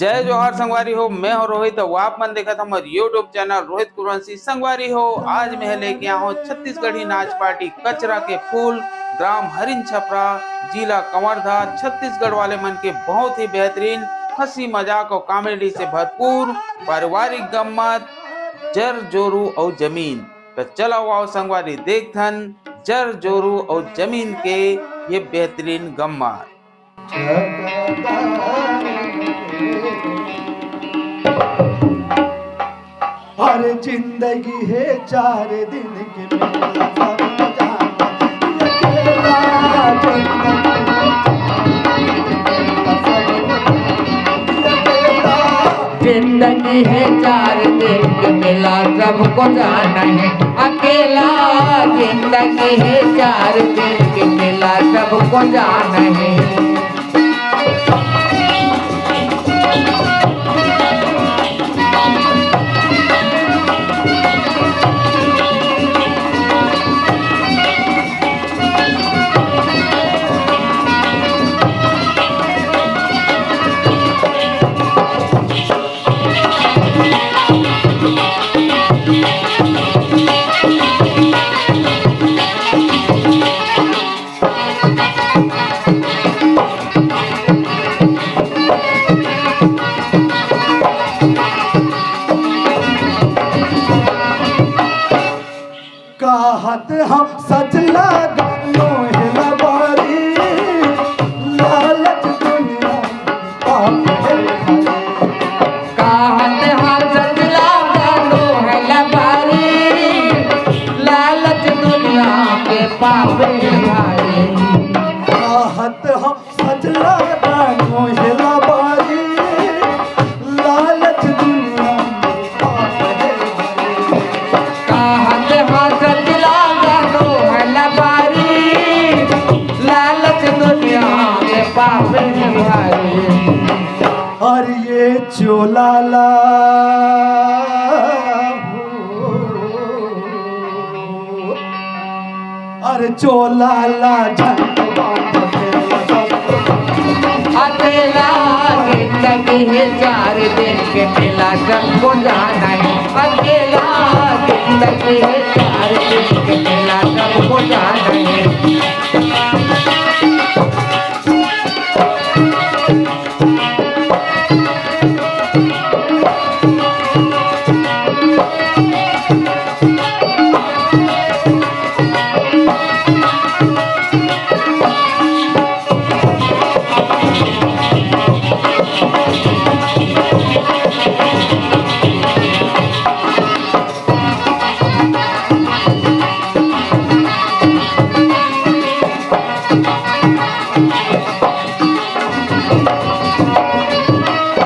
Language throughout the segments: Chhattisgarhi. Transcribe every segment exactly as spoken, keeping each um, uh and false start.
जय जोहार संगवारी हो, मैं हूं रोहित। अउ आप मन देखत हमर YouTube चैनल रोहित कुरवंशी। संगवारी हो, आज मैं लेके आया हूं छत्तीसगढ़ी नाच पार्टी कचरा के फूल, ग्राम हरिन छपरा, जिला कवर्धा, छत्तीसगढ़ वाले मन के बहुत ही बेहतरीन हंसी मजाक और कॉमेडी से भरपूर पारिवारिक गम्मत, जर जोरू और जमीन। तो चलो आओ संगवारी, देखथन जर जोरू और जमीन के ये बेहतरीन गम्मत। हर जिंदगी है चार दिन के मेला, सब जाना अकेला। जिंदगी है चार दिन के मेला, सबको जाना है अकेला। जिंदगी है चार दिन के मेला, सबको जाना है। कहत हम सच लागनो हे लबारी, लालच दुनिया पाप है भारी। कहत हम सच लागनो हे लबारी, लालच दुनिया के पाप है भारी। कहत हम सच लागनो हे लबारी, लालच दुनिया में पाप है भारी। कहत हा सच लागनो हे लबारी, लालच दुनिया में पाप है भारी। और ये चोला ला अरे चोला ला झंड बांध के अकेला जिंदगी है चार दिन के मेला, सबको जाना है। अकेला जिंदगी है चार दिन के मेला, सबको जाना है।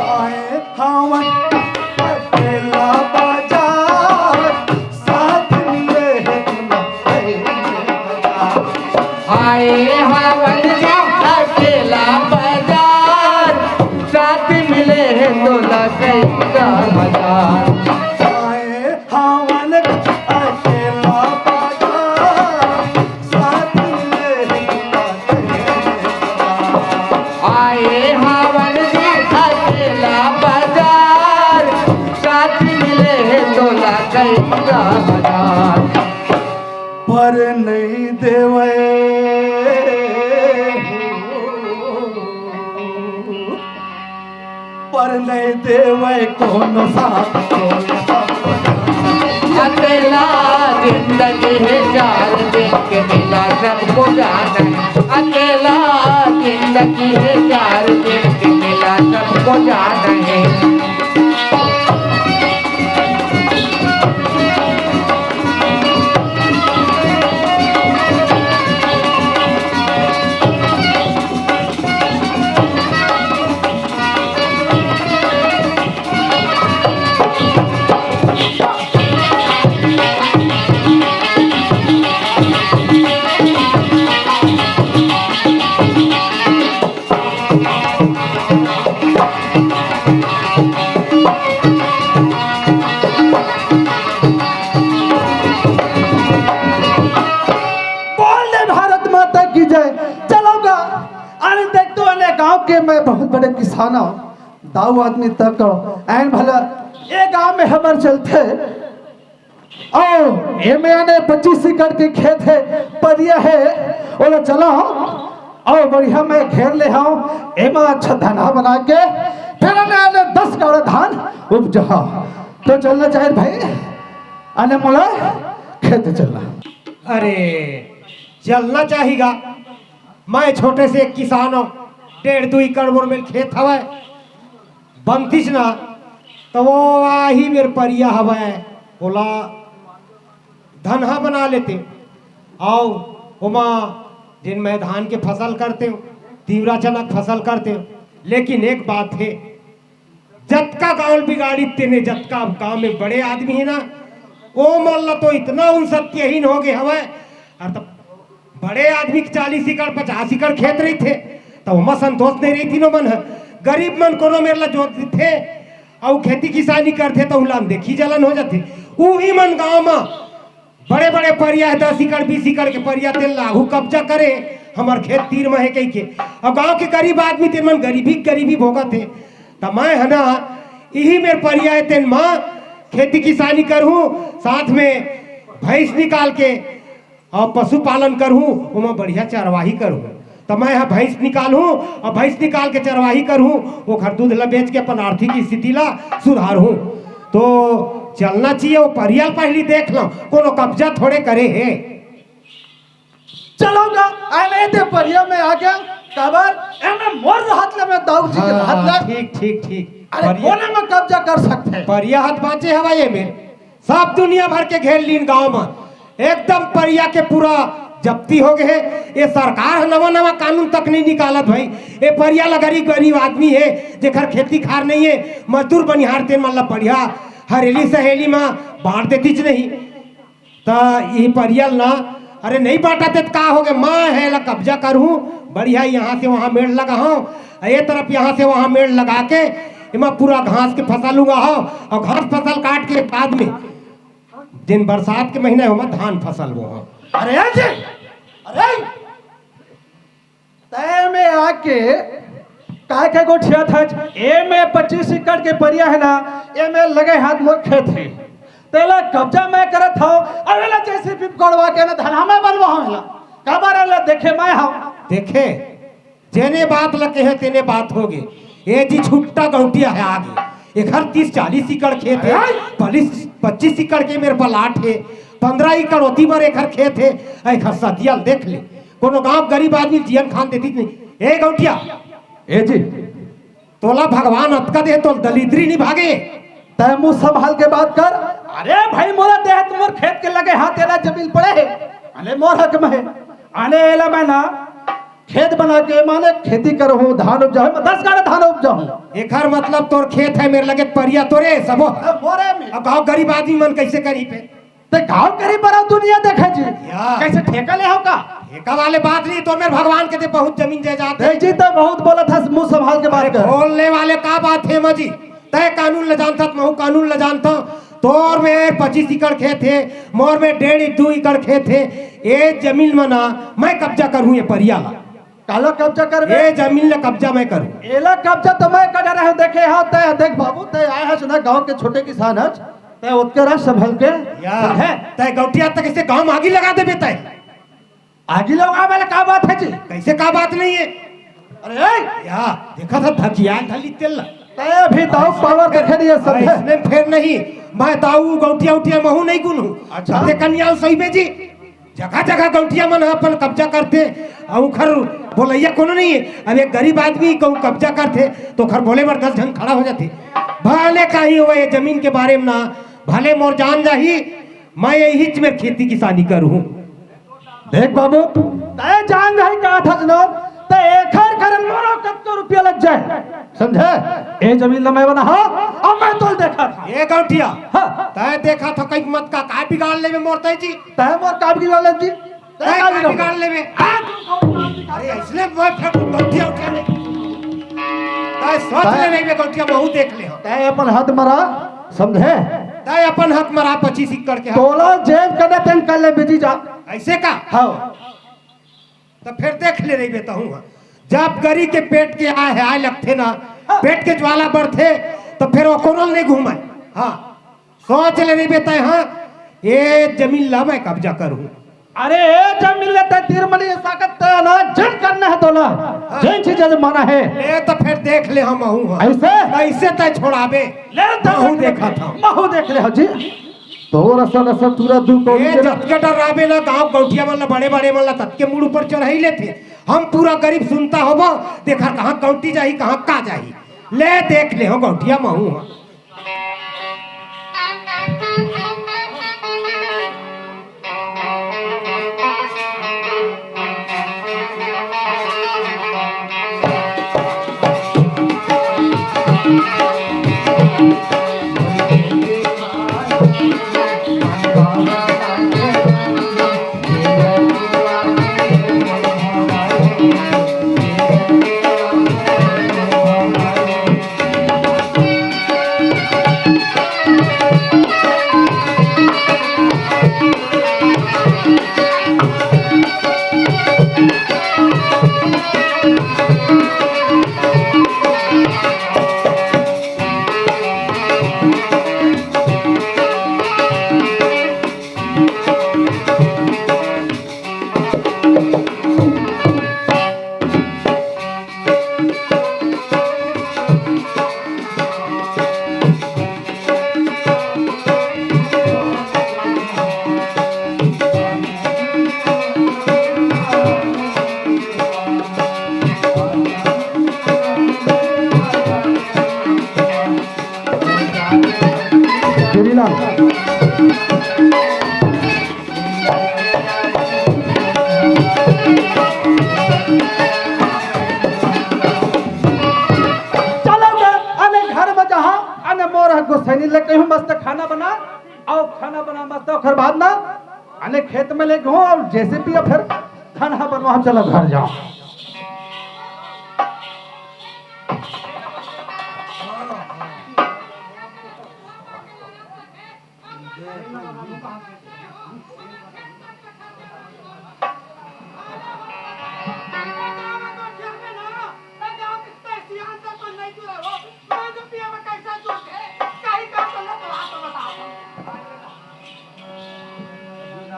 आए हावन अकेला बाजार, साथ मिले है दुल्हा सैया। आए हावन अकेला बाजार, साथ मिले है दुल्हा सैया हजार। आए हावन अकेला बाजार, साथ मिले है दुल्हा सैया हजार। आए हावन जी अकेला बाजार, साथ मिले है दुल्हा सैया हजार। पर नहीं देवे, पर नहीं देवे कोनो साथ, कोनो साथ। अकेला जिंदगी है चार दिन के मेला, सबको जाना है। अकेला जिंदगी है चार दिन के मेला, सबको जाना है। बोल दे भारत माता की जय। चलो गा, अरे देख तो, अने गांव के मैं बहुत बड़े किसान हूँ। दाऊ आदमी तक ऐन भला ये गांव में हमर चलथे। अउ एमे आने पच्चीस एकड़ के खेत हे, परिया हे, ओला चला अउ बढ़िया मैं घेर ले हव, एमा अच्छा धनहा बना के फिर आने आने दस गाड़ा धान उपजहा। तो चलना चाहे भाई, आने मोला खेत चलना। अरे चलना चाहिगा, मैं छोटे से एक किसान हूँ, डेढ़ दू एकड़ मोर मेर खेत हवय, बनतीस ना, त वो आही मेर परिया हवय, ओला धनहा बना लेते। अउ ओमा जेन मैं धान के फसल करते हूँ, तिवरा चना के फसल करते हूँ, लेकिन एक बात हे, जतका गांव बिगाड़ी तेने, जतका गांव में बड़े आदमी हे ना, ओ मन ला तो इतना उन सत्यहीन हो गए हवय। अरे तो बड़े आदमी के चालीस एकड़, पचास एकड़ खेत रहिथे, त ओमा संतोष नहीं रहिथे। ओ मन ह गरीब मन कोनो मेर ला जोत देथे अउ खेती किसानी करथे, त उला देखी जलन हो जाथे। उही मन गांव म बड़े-बड़े परिया हे, दस एकड़, बीस एकड़ के परिया, तेन ला आघू कब्जा करे, हमर खेत तीर म हे कहिके। अउ गांव के गरीब आदमी तेन मन गरीबी के गरीबी भोगत हे। त मैं ह ना, इही मेर परिया हे, तेन म खेती किसानी करहूं, साथ में भैंस निकाल के अउ पशुपालन करहूं, ओमा बढ़िया चरवाही करहूं। त मैं ह भैंस निकालहूं अउ भैंस निकाल के चरवाही करहूं, ओखर दूध ला बेच के अपन आर्थिक स्थिति ला सुधारहूं। तो चलना चाहिए, वो परिया ल पहिली देख लो, कोनो कब्जा थोड़े करे हे। चलो गा, अरे ते परिया में आ गया, काबर एमे मोर रहत ले, मैं दाऊ जी के हाँ, रहत ले। ठीक, ठीक, ठीक। अरे परिया कोने में कब्जा कर सकथे? परिया हाथ बांचे हवा ये में। सब दुनिया भर के घेर लीन गांव म, एकदम परिया के पूरा जब्ती हो गए हे। ये सरकार ह नवा नवा कानून तक नहीं निकालत भाई। ये परिया ला गरीब गरीब आदमी हे, जेकर खेती खार नहीं हे, मजदूर बनिहार, तेन मन ला बढ़िया हरेली सहेली म बांट देतीच नहीं। त ई परिया ल ना, अरे नहीं बांटत हे त का हो गए, मैं ह एला कब्जा करहूं, बढ़िया यहाँ से वहाँ मेड़ लगाहूं, ये तरफ यहाँ से वहाँ मेड़ लगा के एमा पूरा घास के फसल उगाहूं, अउ घास फसल काट के बाद में जेन बरसात के महीना हे, ओमा धान फसल बोहूं। अरे जी, अरे तय में आके काय के गोठियाथस? एमे पच्चीस एकड़ के परिया हे ना, एमे लगे हाथ मोर खेत हे, तेला कब्जा मैं करत हव। अउ एला जैसे भी कोड़वा के ना धनहा मैं बनवाहूं एला, काबर एला देखे मैं हव। देखे, जेने बात ल कहे तेने बात हो गे। ए जी छुट्टा गौटिया हे आगे, एखर तीस चालीस एकड़ खेत हे, अरे! पलीस-, पच्चीस एकड़ के मेर प्लाट हे, पंद्रह एकड़ ओती बर एखर खेत हे, एखर सतिया ल देख ले। कोनो गांव गरीब आदमी जियन खान देती नहीं। ए गौटिया, ए जी, तोला भगवान अतका दे, तोल दलिद्री नहीं भागे। तय मुंह संभाल के बात कर। अरे भाई, मोला देह त मोर खेत के लगे हाथ एला जमीन पड़े हे, अरे मोर हक में हे। अरे एला मैं ना खेत बना के माने खेती करहूं, धान उपजाहूं, मैं दस गाड़ा धान उपजाहूं। एखर मतलब तोर खेत हे, मेर लगे परिया तोरे सबो। अरे मोरे में। अब गांव गरीब आदमी मन कैसे करी पे? ते गांव गरीब बड़ा दुनिया देखे जी। या। कैसे ठेका ले हो का? ठेका वाले बात नहीं, तो मेरे भगवान के दे बहुत जमीन जायदाद हे। ए जी, ते बहुत बोलत हस, मुंह संभाल के बात अरे कर। बोलने वाले का बात हे माँ जी? तय कानून ल जानता, महू कानून ल जानता। तोर में पच्चीस एकड़ खेत हे, मोर में डेढ़ दू एकड़ खेत हे। ए जमीन म ना मैं कब्जा करहूं, ये परिया ला। काला कब्जा करबे? ए जमीन ला कब्जा मैं करूं। एला कब्जा तो मैं कर रहे हूं, देखे हा तय, देख बाबू, तय आए हस ना गांव के छोटे किसान हस, तय ओतके रह संभल के। या, समझे? तय गौटिया तक इसे गांव में आगी लगा देबे तय। आगी लगावे वाला का बात हे जी? कैसे का बात नहीं हे? अरे ए! या, देखा था धकिया धली तेल ला। तय अभी दाऊ पावर देखे नहीं हे, समझे? इसमें फेर नहीं, मैं दाऊ गौटिया उटिया महू नहीं गुनू। अच्छा। ते कन्या सही में जी। जगह जगह गौटिया मन ह अपन कब्जा करथे, अउ ओखर बोलैया कोनो नहीं हे। अब एक गरीब आदमी कहूं कब्जा करथे, तो ओखर बोले बर दस झन खड़ा हो जाथे। भले काही होवय, ये जमीन के बारे में ना, भले मोर जान जाही, मैं यहीच मेर खेती किसानी करहूं। देख बाबू, तय जान जाही का था जनाब, तय एखर करन मोरो कतको रुपया लग जाए, समझे? ए जमीन ल मैं बनाहूं, अब मैं तोल देखा था। ए गौटिया, हाँ। तय देखा था कहीं मत का, का बिगाड़ लेबे मोर तय जी? तय मोर का बिगाड़ ले जी? तय तय का का बिगाड़ बिगाड़ लेबे? आ, अरे, इसलिए मैं फेर गौटिया उठा ले। तय सोच तय ले नहीं बे गौटिया, बहुत देख ले हो। तय अपन हाथ मरा, समझे? तय अपन हाथ मरा, पच्चीस एकड़ के हाथ। तोला जेन करना तेन कर ले बेटी जा। ऐसे का? हाँ। त फेर देख ले रहिबे तहूं ह। जब गरी के पेट के आय हे, आय लगथे ना, हाँ। पेट के ज्वाला बढ़थे, त फेर ओकरो ल नइ घूमय। हाँ, सोच ले रहिबे तैं, हाँ, ए जमीन ला मैं कब्जा करहूँ। अरे, ए जमीन ले तैं तीर मनी साकत तैं ना, जेन करना हे तोला, हाँ। जेन चीज आज मना हे। ले त फेर देख ले हम महूँ, हाँ। अइसे? कइसे तैं छोड़ाबे? ले त महूँ देख ले। देखत हँव। महूँ देख ले, हाँ जी। तोर असन असन टूरा दू कौड़ी ए के ना। जतके डराबे ना, गाँव गौठिया मन ला, बड़े बड़े मन ला, ततके मुड़ ऊपर चढ़ाई लेथे। हम पूरा गरीब सुनता होबो, देखा कहाँ गौंटी जाही, कहाँ का जाही। ले देख ले हो गौठिया महूँ ह। गिरीलाल। चलो गे, अने घर में जहाँ, अने मोर ह गोसैनी ले कहूँ मस्त खाना बना, अउ खाना बना मस्त, ओखर बाद ना, अने खेत में ले गो, अउ जेसीबी या फेर खाना बनवा, हम चलो घर जाओ।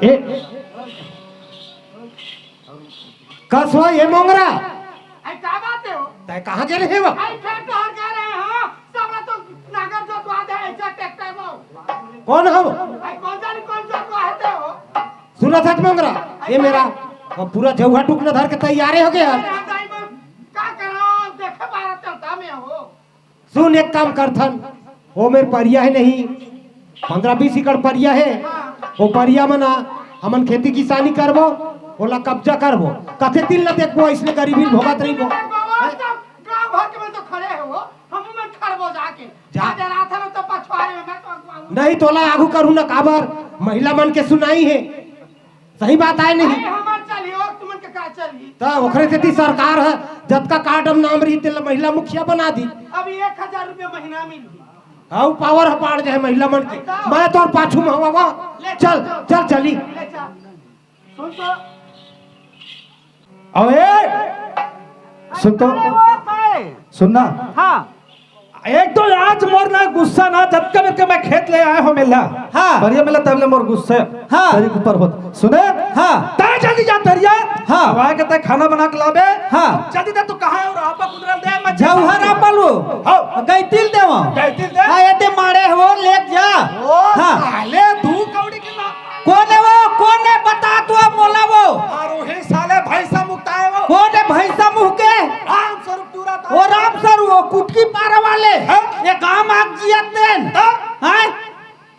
ए, कस हो ये मोंगरा? आई का बात है हो? तै कहाँ गे रहे हो? आई खेत डहर गे रहे हो, सबला तो नागर जोतवा दे, ऐसा ट्रैक्टर में। कौन हो? आई कौन जानी कौन जोतवा है ते हो? सुना सच मोंगरा, ये मेरा, वो पूरा जौहा टुकना धर के तैयार हो गया। अरे हम दाई बन, का करो, देखे बारह चलता में हो। सुन, एक काम करथन, ओ मेर परिया हे नहीं, पन्द्रह बीस एकड़ परिया हे, ओ परिया म ना हमन खेती किसानी करबो, ओला कब्जा करबो, कते दिन ला देखबो, अइसने गरीबी ल भोगत रहिबो। गाँव भर के मन तो खड़े हे वो, हम मन खड़बो जाके। जा। जा डराथन तो पछवारे में मैं तो अगुवाऊँ। नहीं, तोला आगू करूँ ना, काबर महिला मन के सुनाई हे। सही बात आय नहीं? अरे, हमर चलही, और तुमन के का चलही? त ओखरे सेती सरकार ह जतका काटम नाम रही, तेला महिला मुखिया बना दी। अब एक हजार रुपया महीना मिलही। अउ पावर ह पाड़ जाए महिला मन के। मैं तोर पाछू में हवा, वा। ले चल, चल, चल, चली। ले चल। सुन तो। अबे, सुन तो। अरे, वो भाई। सुन ना। हाँ। एक तो आज मोर ना गुस्सा ना, जतका बेर के मैं खेत ले आए हो मेला। हाँ। बढ़िया मेला तब ले मोर गुस्से। हाँ। तेरी ऊपर होत। सुने? हाँ। तै जल्दी जा तरिया। हाँ। अब आए के तै खाना बना के लाबे। हाँ। जल्दी दे तू कहाँ है और आपा कुदरल दे मैं जौहर आपा लो। हाँ। गैतिल देवा। गैतिल दे। हाँ, ये ते मारे हो ले जा। ओ हाँ। साले दू कौड़ी के ना। कोन हे वो? कोन हे? बता तू अब मोला वो। और वही साले भैंसा मुक्ता है वो। कोन हे भैंसा मुँह के? राम स्वरूप टूरा था। वो राम सर, वो कुटकी पारा वाले। हाँ? ये गांव आग जियत देन। हाँ? हैं?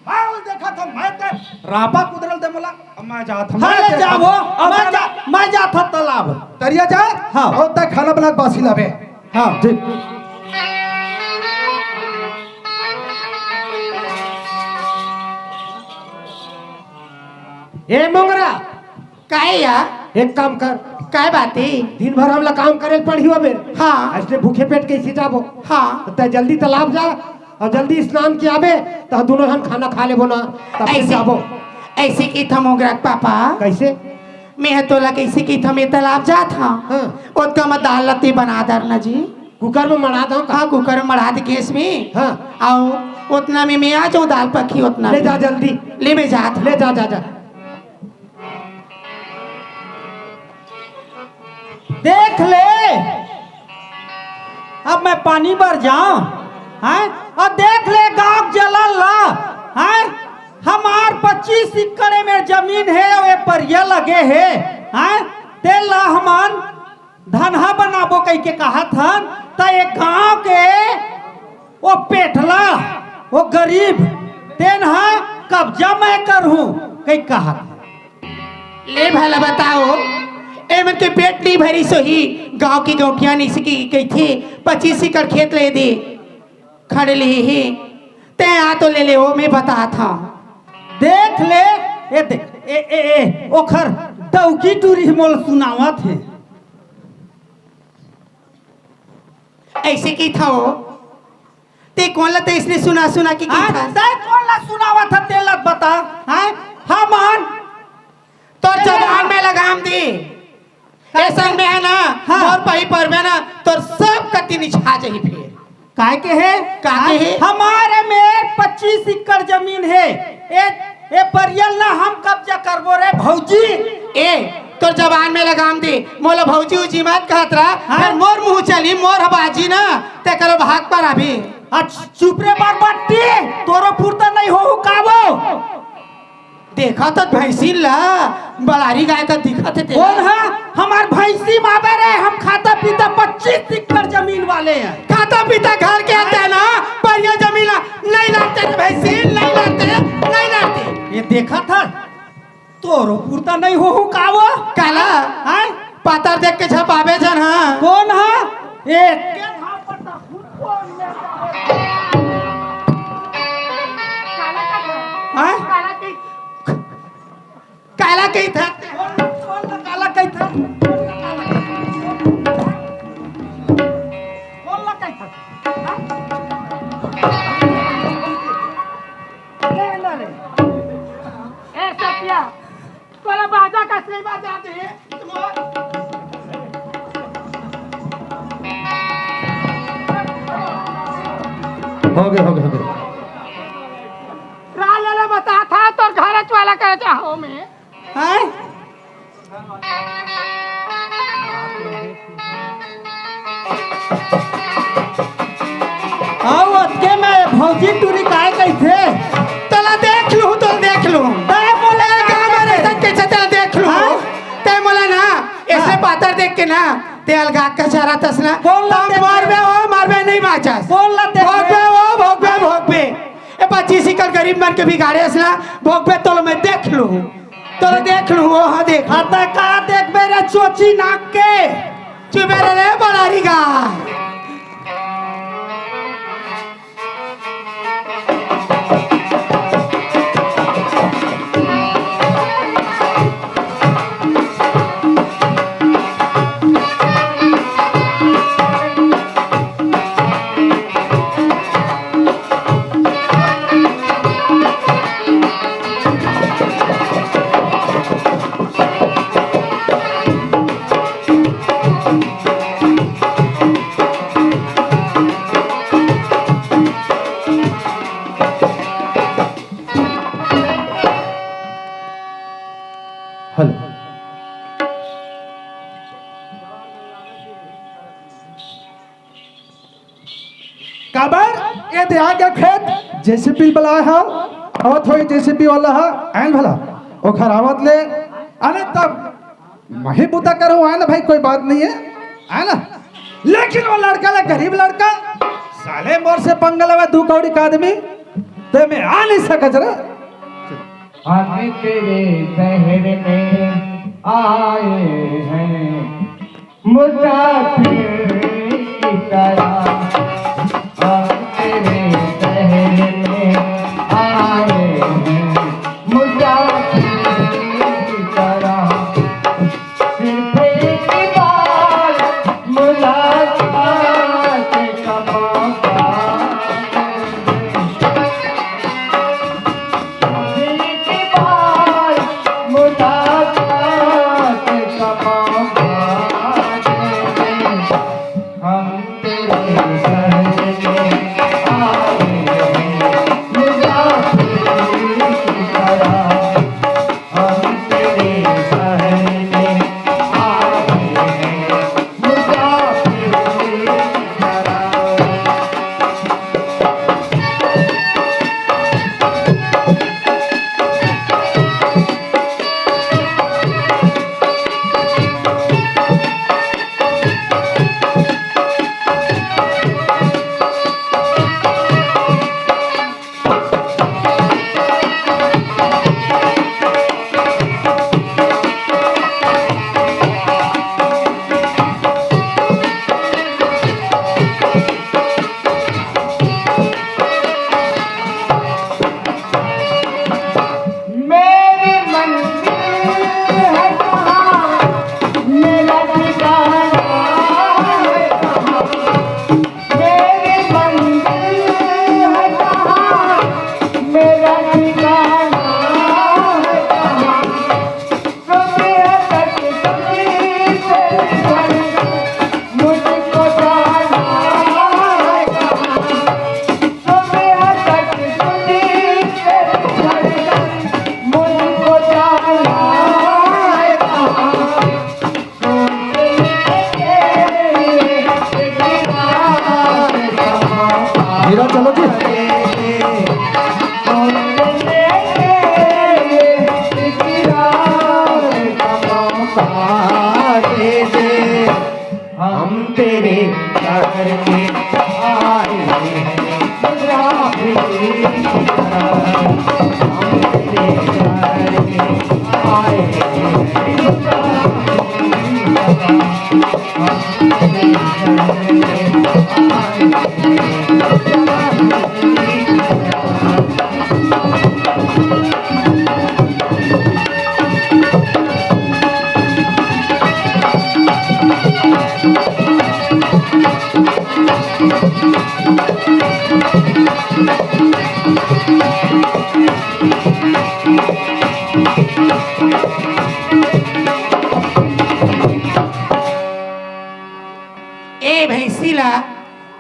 मैं वो देखा था, मैं ते रापा कुदरल दे मोला। अब मैं जात हूँ। हाँ, ले जाओ। अब मैं मैं जा, मैं जात हूँ तालाब। तरिया जा। हाँ। और तक खाना बना के बासी लावे। हाँ, ठीक। ए मोंगरा, काय या? एक काम कर। काय बात हे? दिन भर हमला काम करे ल पड़ही हो बे। हाँ। अइसने भूखे पेट कइसे जाबो? हाँ। त तै जल्दी तालाब जा अउ जल्दी स्नान के आबे, त दुनों झन खाना खा लेबो ना, तब फिर ऐसे, जाबो। ऐसे कहिथव मोंगरा के पापा। कइसे? मैं ह तोला कइसे कहिथव, मैं तालाब जात हँव। हाँ। ओतका म दाल ल तैं बना दर ना जी। कुकर में मढ़ा दो का? हाँ, कुकर में मढ़ा दे गैस में। हाँ। अउ ओतना में मैं आ जाऊँ, दाल पकही ओतना ले में। जा जल्दी। ले मैं जात हँव। ले जा, जा, जा। देख ले, अब मैं पानी बर जाऊं, हैं? अउ देख ले गांव के जलन ला, हैं? हमार पच्चीस एकड़ में जमीन हे, अउ ए परिया लगे हे, हैं? तेला हमन धनहा बनाबो कहिके कहत हन, त ए गांव के ओ पेठला, ओ गरीब, तेन ह कब्जा मैं करहूं, कहि कहत। ले भला बताओ, एमन के पेट नइ भरिस होही, गांव के गौंटिया नइ सकी कहिथे, पच्चीस एकड़ खेत ले दे, खड़े ले ही, तैं आ तो ले ले, ओ मैं बतात हंव। देख ले, ए देख, ए, ए, ए, ओखर डौकी टूरी मोला सुनावत हे। अइसे कहिथव, तैं कोन ला तैं अइसने सुना सुना के हाँ, कहिथस? तैं कोन ला सुनावत हस, तेला बता। हाँ, हमन तोर जबान में लगाम दे। ए संग में हे ना, हाँ। मोर पही परबे ना, तोर सब कति निछा जाही फेर। काय के हे? का के हे? हमारे में पच्चीस एकड़ जमीन हे। ए, ए परिया ल ना हम कब्जा करबो रे भौजी। ए, तोर जबान में लगाम दे, मोला भौजी उजी मत कहत रह, हाँ? फेर मोर मुंह चली, मोर ह बाजी ना, तैं करो भाग पर अभी। अच्छा, चुप रे बरबट्टी, तोरो फुर्ता नइ होहू का वो? देखत हस भैंसिन ला, बलारी गाय का दिखत हे तेला। कोन ह? हमार भैंसी माबे रे, हम खाता पीता पच्चीस एकड़ जमीन वाले हैं। खाता पीता घर के आते हैं ना, पर ये जमीन ला नइ लाते रे भैंसिन, नइ लाते, नइ लाते। ए देखत हस, तोरो फुर्ता नइ होहू का वो? काला? हैं? पातर देख के झपाबे झन, हाँ। कोन ह? ए, हाँ? काला कहिथे? काला कहिथे? ए सत्या, तोला बाजा का सिर बाजा दे। हो गए, हो गए, हो गए। राल ले बता था तोर घर वाला कर चाहो में। हैं? आओ, अतके में भौजी टूरी काय कहिथे? तला देख लूं, तला देख लूं। तैं बोले ए, गाँव में रहिथस कइसे तला देख लूं। हाँ? तैं मोला ना, अइसे हाँ। पातर देख के ना, तैं अलगा कचारा तस ना। बोल ना, तैं मारबे ओ, मारबे नइ बाचस। बोल ना, तैं भोगबे ओ, भोगबे, भोगबे। ए पच्चीस एकड़ गरीब मन के बिगाड़े हस ना, भोगबे तोला मैं देख लूं। तोला देख लूं, ओ हाँ देख। हाँ, तैं का देखबे रे चोची नाक के? चुपे रह रे बलारी गाय। हेलो। काबर? ए दे आगे खेत जेसीबी बलाय हा, आवत होई जेसीबी वाला हा, आयन भला। ओखर आवत ले, अरे तब मही बुता करूँ, आय ना भाई, कोई बात नहीं है, आय ना। लेकिन वो लड़का ले, गरीब लड़का, साले मोर से पंगा लेवे, दू कौड़ी का आदमी, ते में आ नहीं सकत रे। हम तेरे शहर में आए हैं मुसाफिर की तरह, हम तेरे शहर में आए हैं मुसाफिर की तरह। सिर्फ एक बार मुलाकात का मौका दे दे। एक बार मुलाकात का मौका दे दे। हम तेरे हीरा, चलो जी। हम तेरे घर में आए हैं, राम जी। हम तेरे घर में आए हैं, राम जी। ए भैंसी ला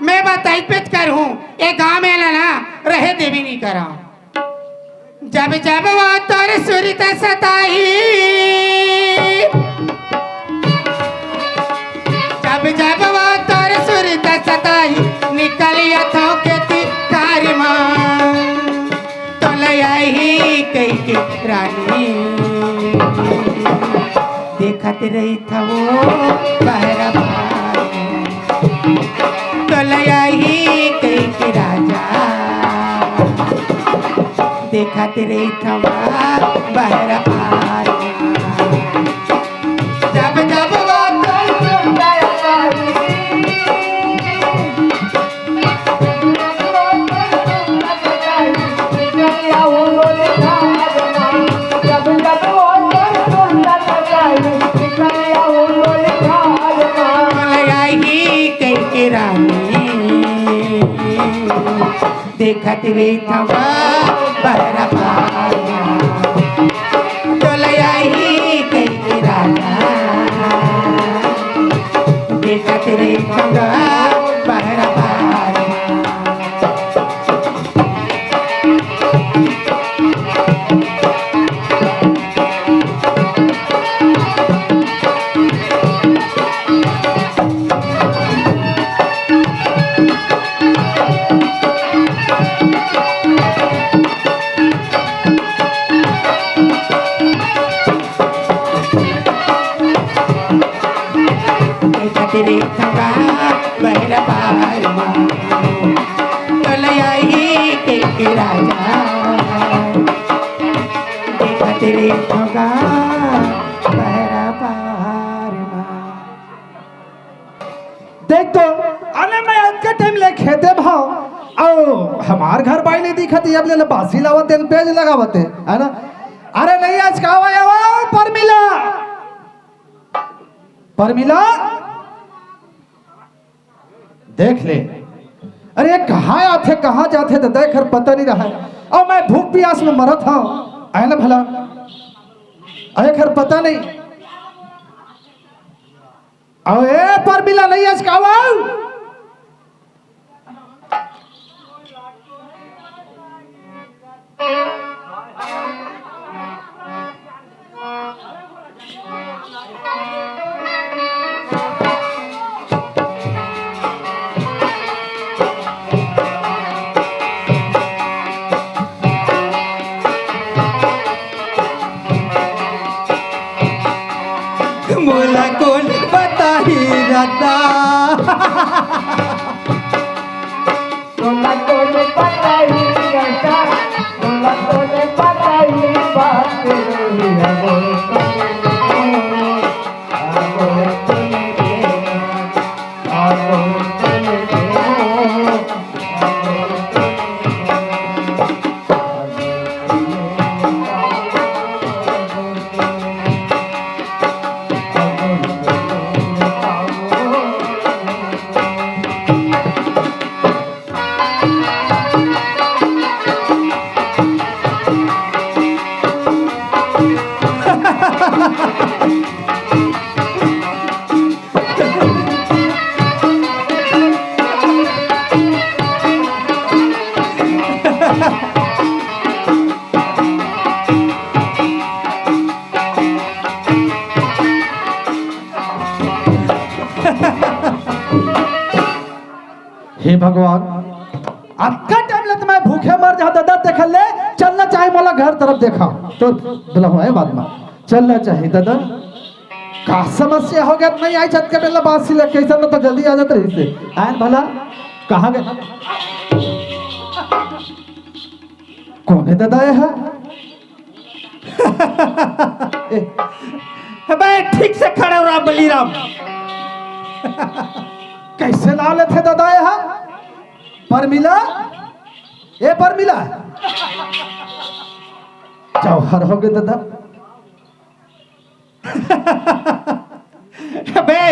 मैं बताई पेच करहूं, ए गांव में ला ना रहे देवी नहीं करा। जब जब वो तोर सुरत सताही, जब जब वो तोर सुरत सताही, निकल अथव खेती खार मा। तोला आही कहिके रानी, देखत रहिथव बहरा पार। तोला आही कहिके राजा, देखत रहिथव बहरा पार। जब जब वो देखत रहिथव बहरा पार। तोला आही कहिके राजा, देखत रहिथव बहरा पार। देखत रहिथव बहरा पार मा, तोला आही कहिके राजा, देखत रहिथव बहरा पार मा। देख तो, अरे मैं अतका टाइम ले खेते भाव, अउ हमार घर बाई नहीं दिखत, अब ले बासी लावत हे, पेज लगावत हे, है ना? अरे नहीं, आज का आवा, आवा, परमिला, परमिला, देख ले। अरे कहाँ आथे, कहाँ जाथे, तो देख हर पता नहीं रहा। अउ मैं भूख पियास में मरत हंव, आय ना भला, आय हर पता नहीं। अउ ए परमिला, नहीं आज का आवा। मोला कोन बताही रद्दा। अतका टाइम ले त मैं भूखे मर जाहूं ददा, तेखर ले चलना चाही मोला घर तरफ। देखा तो दुल्हा है बाद में चलना चाही ददा। का समस्या हो गया, नहीं आई छत के बेला बासी लग कैसा न तो जल्दी आ जात रही से। आयन भला कहाँ गए? कौन है ददा ये है? अबे ठीक से खड़े हो रहा बलिराम। कैसे ला लेथे ददा ये है? परमिला, ए परमिला, जौहर हो गए ददा। बे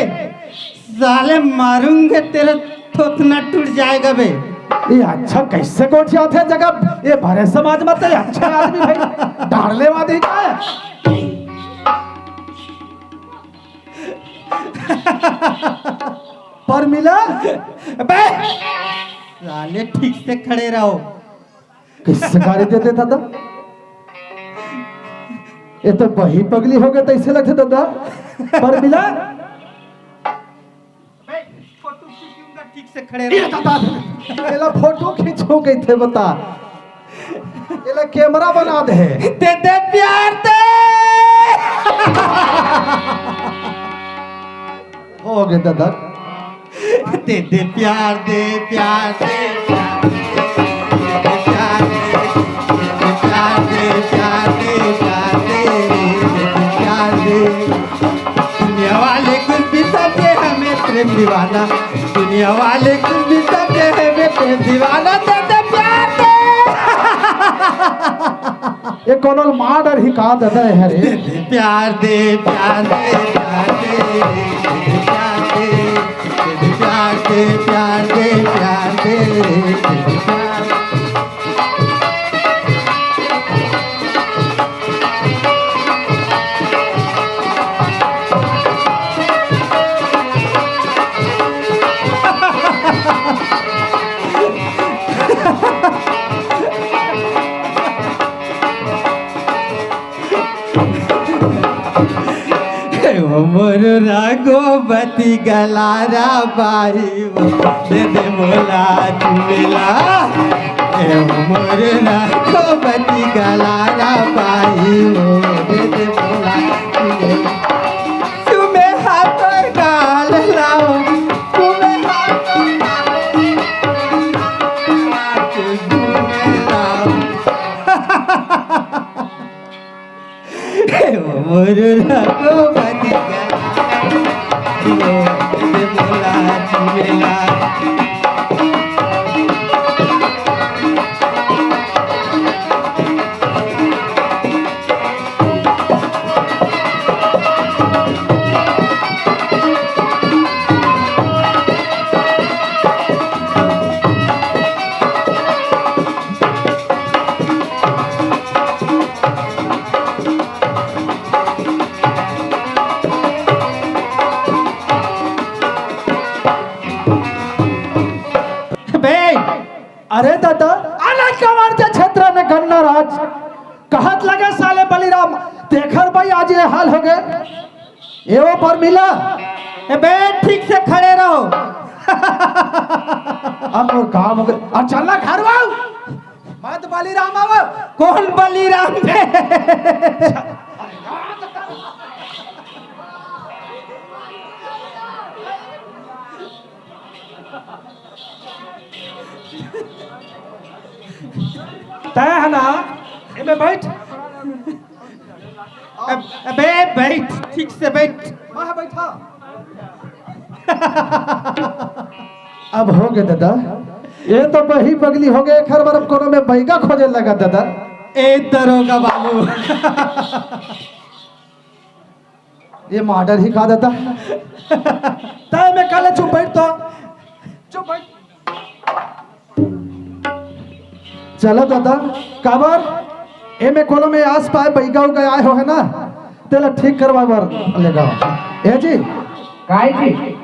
साले मारूंगे तेरा थोथना टूट जाएगा बे। ये अच्छा कैसे गोठियाथे जगह ये भरे समाज में तो ये अच्छा आदमी भाई डाड़ले वादी का है। परमिला, बे साले ठीक से खड़े रहो। किससे गाली दे देता था? ये तो बही पगली हो गए तो इसे लगते दादा। परमिला, ठीक से खड़े ये रहो। दादा, एला फोटो खींचो कहते बता। एला कैमरा बना दे। दे दे प्यार दे। हो गए दादा। दे दे प्यार दे, प्यार दे, प्यार दे, प्यार दे, प्यार दे, प्यार दे, प्यार दे, प्यार दे। दुनिया वाले कुछ भी समझे हमें प्रेम दीवाना, दुनिया वाले कुछ भी समझे हमें प्रेम दीवाना, दे दे प्यार दे। ये कोनो मार डर ही का दे दे है रे। प्यार दे, प्यार दे, प्यार दे, प्यार दे, प्यार दे, प्यार दे, प्यार दे, प्यार दे। हे ओ मोर रघुपति गलारा बाई वो, दे दे मोला चुमेला। हे ओ मोर रघुपति गलारा बाई वो, दे दे मोला चुमेला। तुम्हें हाथ गाल लाओ, तुम्हें हाथ गाल लाओ। हे ओ मोर रघुपति गलारा, बोला चुमेला। बे, अरे दादा, अलग कमार के क्षेत्र में गन्ना राज कहत लगे साले बलिराम, तेखर भाई आज ये हाल हो गए। ए ओ परमिला, ए बे, ठीक से खड़े रहो। अब मोर काम हो गए। अब चलना घर आओ। मत बलिराम आवा। कौन बलिराम बे? तय है ना? एमे बैठ। अब, अबे बैठ, ठीक से बैठ। मैं बैठा। अब हो गए दादा, ये तो बही पगली हो गए। एखर बर अब कोनो में बैगा खोजे लगा दादा। ए दरोगा बाबू। ये मर्डर ही का दादा। तय में काले चुप बैठ तो। चुप बैठ। चलो दादा, काबर एमे कोनो में आस पाए बैगा उगा आए हो है ना, तेला ठीक करवा बर लेगा। ए जी, काय जी?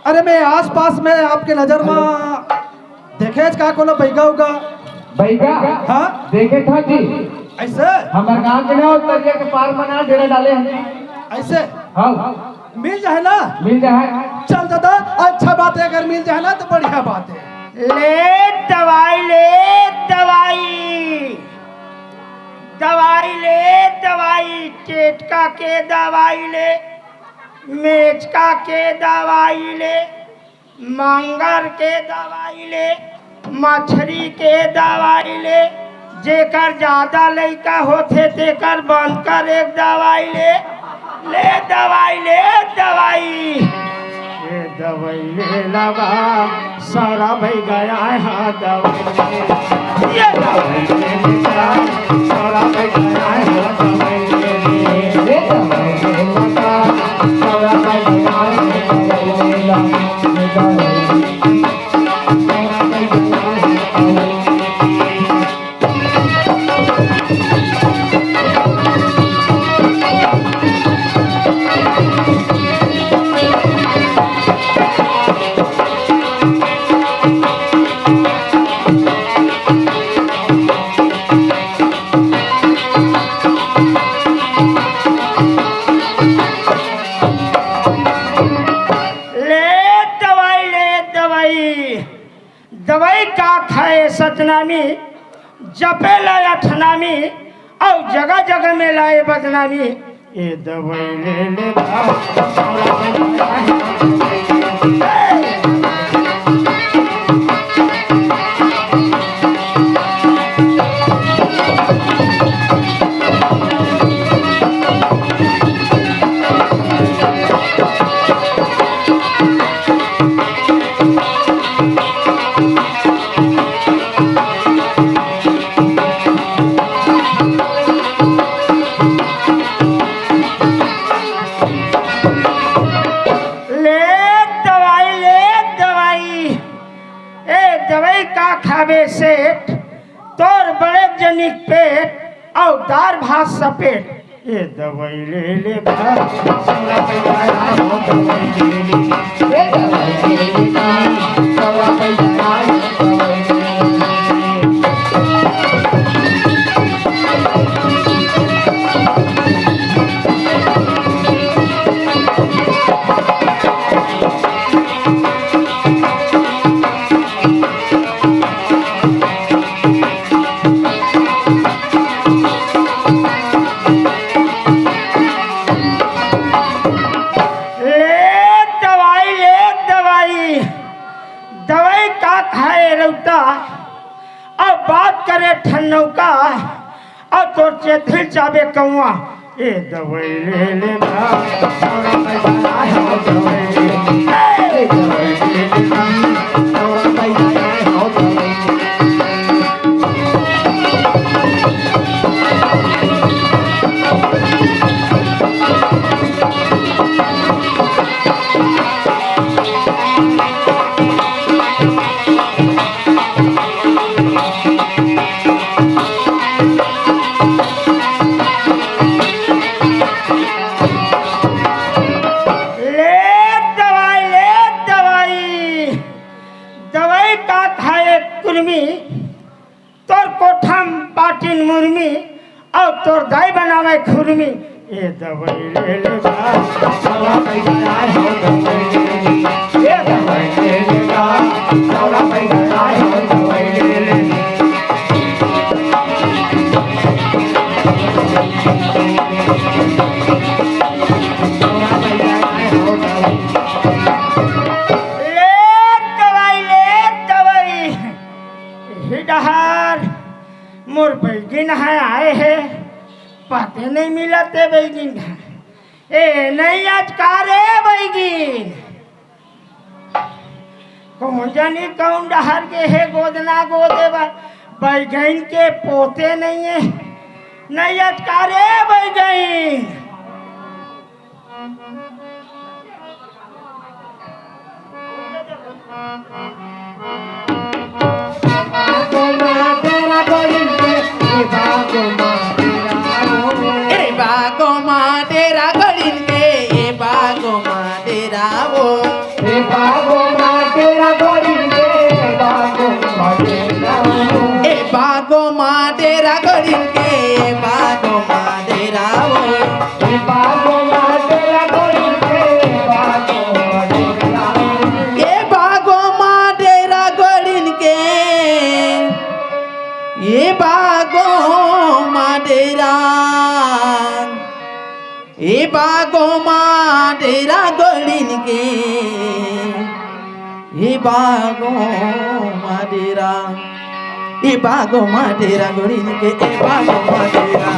अरे मैं आस पास में आपके नजर में देखे का कोनो बैगा उगा? बैगा? हाँ? देखे था जी। ऐसे? हमर गांव के ना उतरिया के पार मना डेरा डाले हैं। ऐसे? हाँ। मिल जाए ना? मिल जाए। चल दादा, अच्छा बात है, अगर मिल जाए ना तो बढ़िया बात है। ले दवाई, ले दवाई, दवाई ले दवाई, टेटका के दवाई ले, मेचका के दवाई ले, मांगर के दवाई ले, मछरी के दवाई ले, जेकर जादा लइका होथे तेकर बंद कर एक दवाई ले, ले दवाई, ले दवाई। ए दवाई ले लगा, सौरा बह गया है दवाई ले। ये दवाई ले लगा, सौरा बह गया है दवाई ले। ये दवाई ले लगा, सौरा बह गया है दवाई ले। ले दवाई, ले दवाई। दवाई का खाए सतनामी, जपे ला अठनामी, अउ जगह जगह में लाए बदनामी। ए दवाई ले ले ला, ले दवाई, ले दवाई। ए दवाई का खाबे सेठ, तोर बड़े जनिक पेट, अउ दार भात सपेट। ए दवाई ले ले गा, सौरा बह गया है दवाई ले ले। ए दवाई ले ले गा, सौरा बह गया है दवाई ले ले। ले दवाई, ले दवाई, दवाई का खाए रउता, अब बात करे ठन्नौका, अब तोर चेथिल चाबे कौआ। ए दवाई ले ले ना, तोरा पैसा ना हो दवाई ले ले। ए दवाई ले ले ना, तोरा पैसा ना हो दवाई ले ले। ले दवाई, ले दवाई, दवाई का खाए कुर्मी, तोर कोठा म बाटिन मुर्मी, अउ तोर दाई बनावे खुरमी। ए दवाई ले ले गा, सौरा पैसा आए हो दवाई ले ले। ए दवाई ले ले गा, सौरा पैसा आए हो दवाई ले ले। ले दवाई, ले दवाई। इही डहर मोर बैगिन ह आए हे, पते नइ मिलत हे बैगिन ह। ए नइ आज का रे बैगिन, कोन जनी कोन डहर गे हे गोदना गोदे बर, बैगिन के पोते नइ हे, नइ आज का रे बैगिन। ए बागो माँ डेरा गड़िन के, ए बागो माँ डेरा वो। ए बागो माँ डेरा गड़िन के, ए बागो माँ डेरा वो। ए बागो माँ डेरा गड़िन के, ए बागो माँ डेरा वो। ए बागो माँ डेरा गड़िन के, ए बागो माँ डेरा वो। ए बागो माँ डेरा ए बागो मा डेरा, ए बागो मा डेरा गोड़िन के, ए बागो मा डेरा, ए बागो मा डेरा गोड़िन के, ए बागो मा डेरा,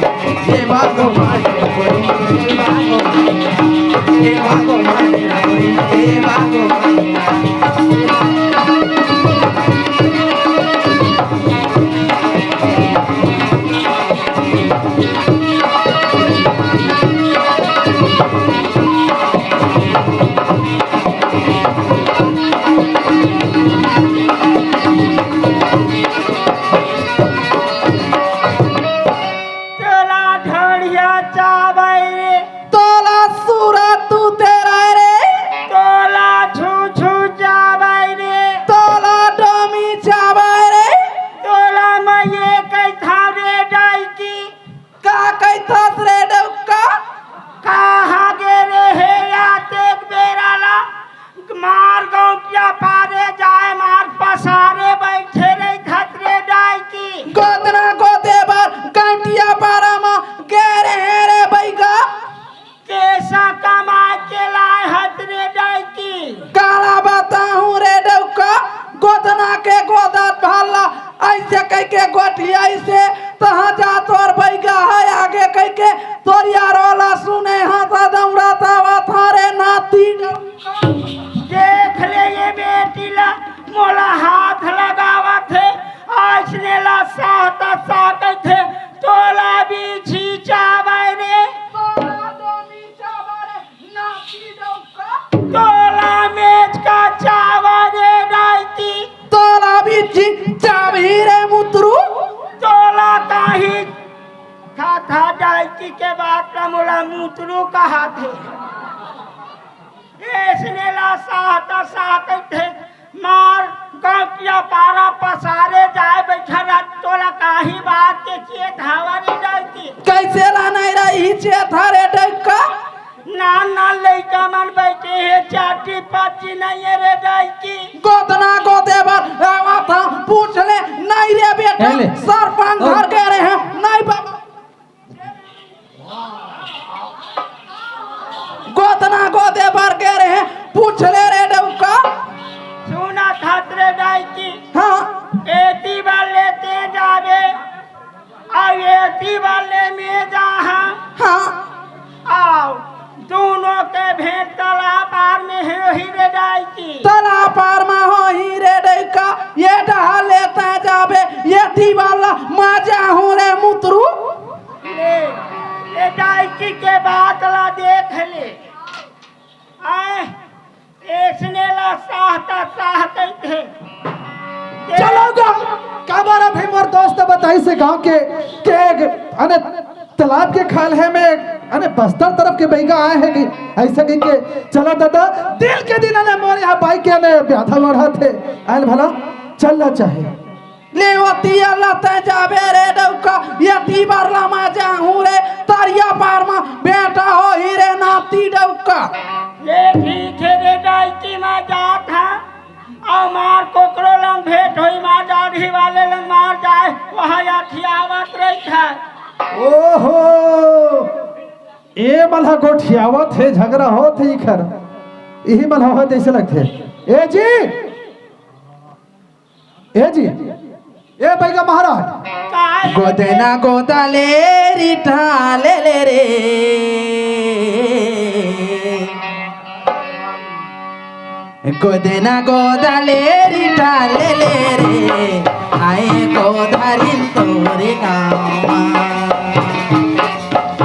ए बागो मा डेरा गोड़िन के, ए बागो मा डेरा, ए बागो मा डेरा गोड़िन के, ए बागो मा डेरा। तोला ढोढ़िया चावई रे। तोला सूरा तू तेरा रे। तोला छू छू चावई रे। तोला डोमी चावई रे। तोला मैं ये कहिथां रे डाइकी। का कहिथस रे डउका? कहाँ गे रेहे या तेक बेरा ला? मार गौंटिया पारे जाए, मार पसारे बइठे रहिथस रे डाइकी। गोदना गोदे बर गौंटिया पारा म गे रेहे रे बइगा। कइसा कमाए के लाए हस रे डाइकी? काला बताहूं रे डउका, गोदना के गोदत भाला अइसे कहिके गोठियाइसे, तहां जा तोर बइगा हे आगे कहिके तोर यारो ला सुने हंव त दउड़त आवत हंव रे नाती डउका। देख ले ये बेटी ला, मोला हाथ लगावत हे, अइसने ला साहत साहत कहिथे, तोला बिझी चावई रे। तोला डोमी चावई रे, नाती डउका। तोला मेचका चावई रे डाइकी। तोला बिझी चाबही रे मुतरू। तोला काहीं कहिथस डाइकी के बात ला मोला मुतरू कहत हे। अइसने ला साहत साहत कहिथे, मार गौंटिया पारा पसारे जाए बइठे रहिथस, तोला काहीं बात के चेत हवय रे डाइकी? कइसे ला नइ रही चेत हरे डउका? नान नान लइका मन बइठे हे, चाटी पाटी नइ हे रे डाइकी। गोदना गोदे बर आवत हंव, पूछ ले, नइ रे बेटा, ए ले। सरपंच ओ। घर गे रेहेंव, नइ बाबा। गोदना गोदे बर गे रेहेंव, पूछ ले रे डउका। सुनत हस रे डाइकी। हां। एती बर ले तें जाबे, अउ एती बर ले में जाहंव। हां। अउ दूनों के भेंट तलाब पार में होही रे डाइकी। तलाब पार म होही रे डउका, ए डहर ले तें जाबे, एती बर ला में जाहूं रे मुतरू। ले, ए डाइकी के बात ला देख ले। आय, अइसने ला साहत साहत कहिथे। चलो गा, काबर अभी मोर दोस्त बताइस हे गांव के, के एक, अने तलाब के खाल्हे में, अने बस्तर तरफ के बइगा आए हे कि, अइसे कहिके, चला दादा, दिल के दिल अने मोर इहां बाई के अने ब्याधा बढ़त हे, आयल भला, चल ला चाहे। ले ओती ला तें जाबे रे डउका, एती बर ला में जाहूं रे, तरिया पार म भेंट होही रे नाती डउका। ले ठीक हे रे डाइकी, में जात हंव, अउ मार कोकरो लंग भेंट होही, मार दाढ़ी वाले लंग मार जाए, उहां अठियावत रहिथे। ओहो, ए मन ह गोठियावत हे, झगरा होत हे इखर, इही मन ह होत हे अइसे लगथे। ए जी, ए जी, ए बइगा महाराज। काय? गोदना गोदा ले रिठा ले ले रे, गोदना गोदा ले रिठा ले ले रे, आए गोधरिन तोरे गाँव मा,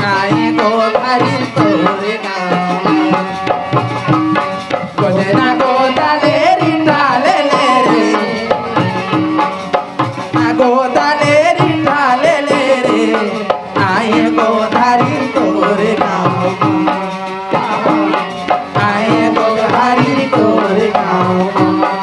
आए गोधरिन तोरे गाँव मा। गोदना गोदा ले रिठा ले ले रे, ना गोदा ले रिठा ले ले रे, आए गोधरिन तोरे गाँव मा, आए गोधरिन तोरे गाँव मा।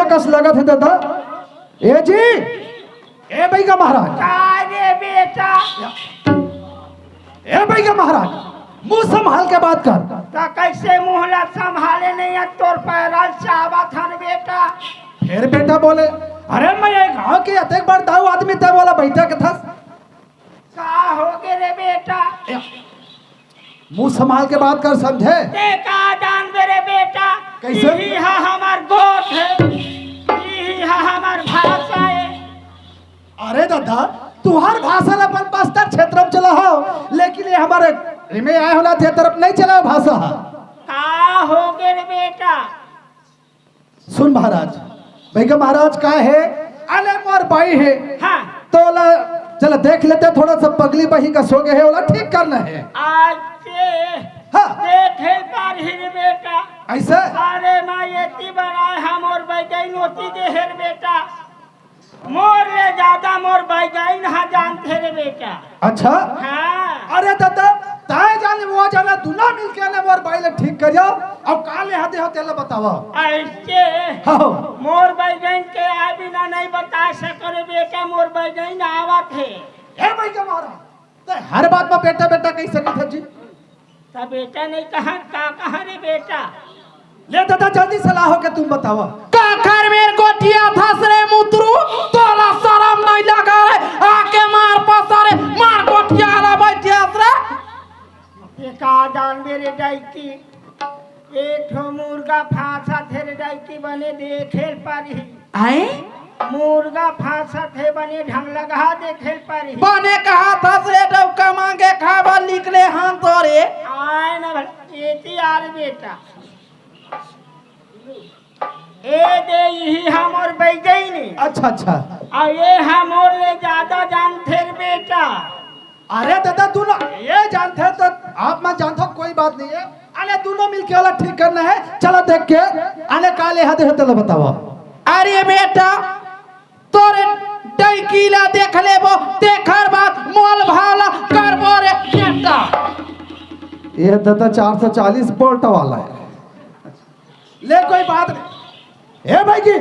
कस लगत हे दादा। ए जी, ए बइगा महाराज। का रे बेटा? ए बइगा महाराज, मुंह संभाल के बात कर। त कइसे मुंह ला संभाले नहीं है, तोर पैरा चाबत हन बेटा। फेर बेटा बोले, अरे मैं ये गांव के अतेक बड़ दाऊ आदमी, तैं मोला बइठा कथस। का होगे रे बेटा? ए, मुंह संभाल के बात कर, समझे? तैं का जानबे रे बेटा? कइसे? इही हा हमर गोठ हे, इही हा हमर भाषा हे। अरे दादा, तुंहर भाषा ला अपन बस्तर क्षेत्र में चलाहू, लेकिन ये हमर एमे आए हो ना, ये तरफ नहीं चलाहू भाषा हा। का होगे रे बेटा? सुन महाराज, बइगा महाराज का हे, अले मोर बाई हे। हाँ। तोला चला देख लेते, थोड़ा सा पगली बही कस होगे हे, ओला ठीक करना हे। आज के हाँ। देखे पारही रे बेटा। अइसे? अरे माँ, एती बनाए हा मोर बइगइन ओती गे हे रे बेटा। मोर ले जादा मोर बइगइन हा जानथे रे बेटा। अच्छा? हाँ। अरे दादा, तैं जाने वो जाने, दुनो मिलके ने मोर बाई ला ठीक करियो। अब का ले हा दे हो तेला बतावा। अइसे हाँ। मोर बइगइन के आए बिना नहीं बता सको रे बेटा, मोर बइगइन आवत हे। ए बइगा महाराज, तैं हर बात में बेटा बेटा कहि सकत हस जी। त बेटा नहीं कहा, का कहा रे बेटा? ले दादा, जल्दी सलाह हो के तुम बतावा। काखर मेर गोठियाथस रे मुतरू, तोला सरम नहीं लगा रे, आके मार पसारे, मार गोठिया ला बइठे हस रे। ये का जानबे रे डौकी, एक ठो मुर्गा फांसत हे रे डौकी, बने देखे ल पारही। आए? मुर्गा फांसत हे, बने ढंग लगा देखे ल पारही। बने कहाथस रे डौका, मांगे खाए बर निकले हन तोरे। आए ना भला, एती आ रे बेटा। ए दे, इही हा मोर बइगइन। अच्छा, अच्छा। अउ ये हा मोर ले जादा जानथे रे बेटा। अरे दादा, दुनो ये जानथे त आप मन जानथो, कोई बात नहीं हे। अरे दुनो मिलके ओला ठीक करना हे। चला देख के, अरे का ले हा दे हो तेला बतावा। अरे बेटा, तोरे डौकी ला देख लेबो, तेखर बाद मोल भाव ला करबो रे बेटा। ये दादा चार सौ चालीस बोल्ट वाला हे। ले कोई बात नहीं। ए भाई जी,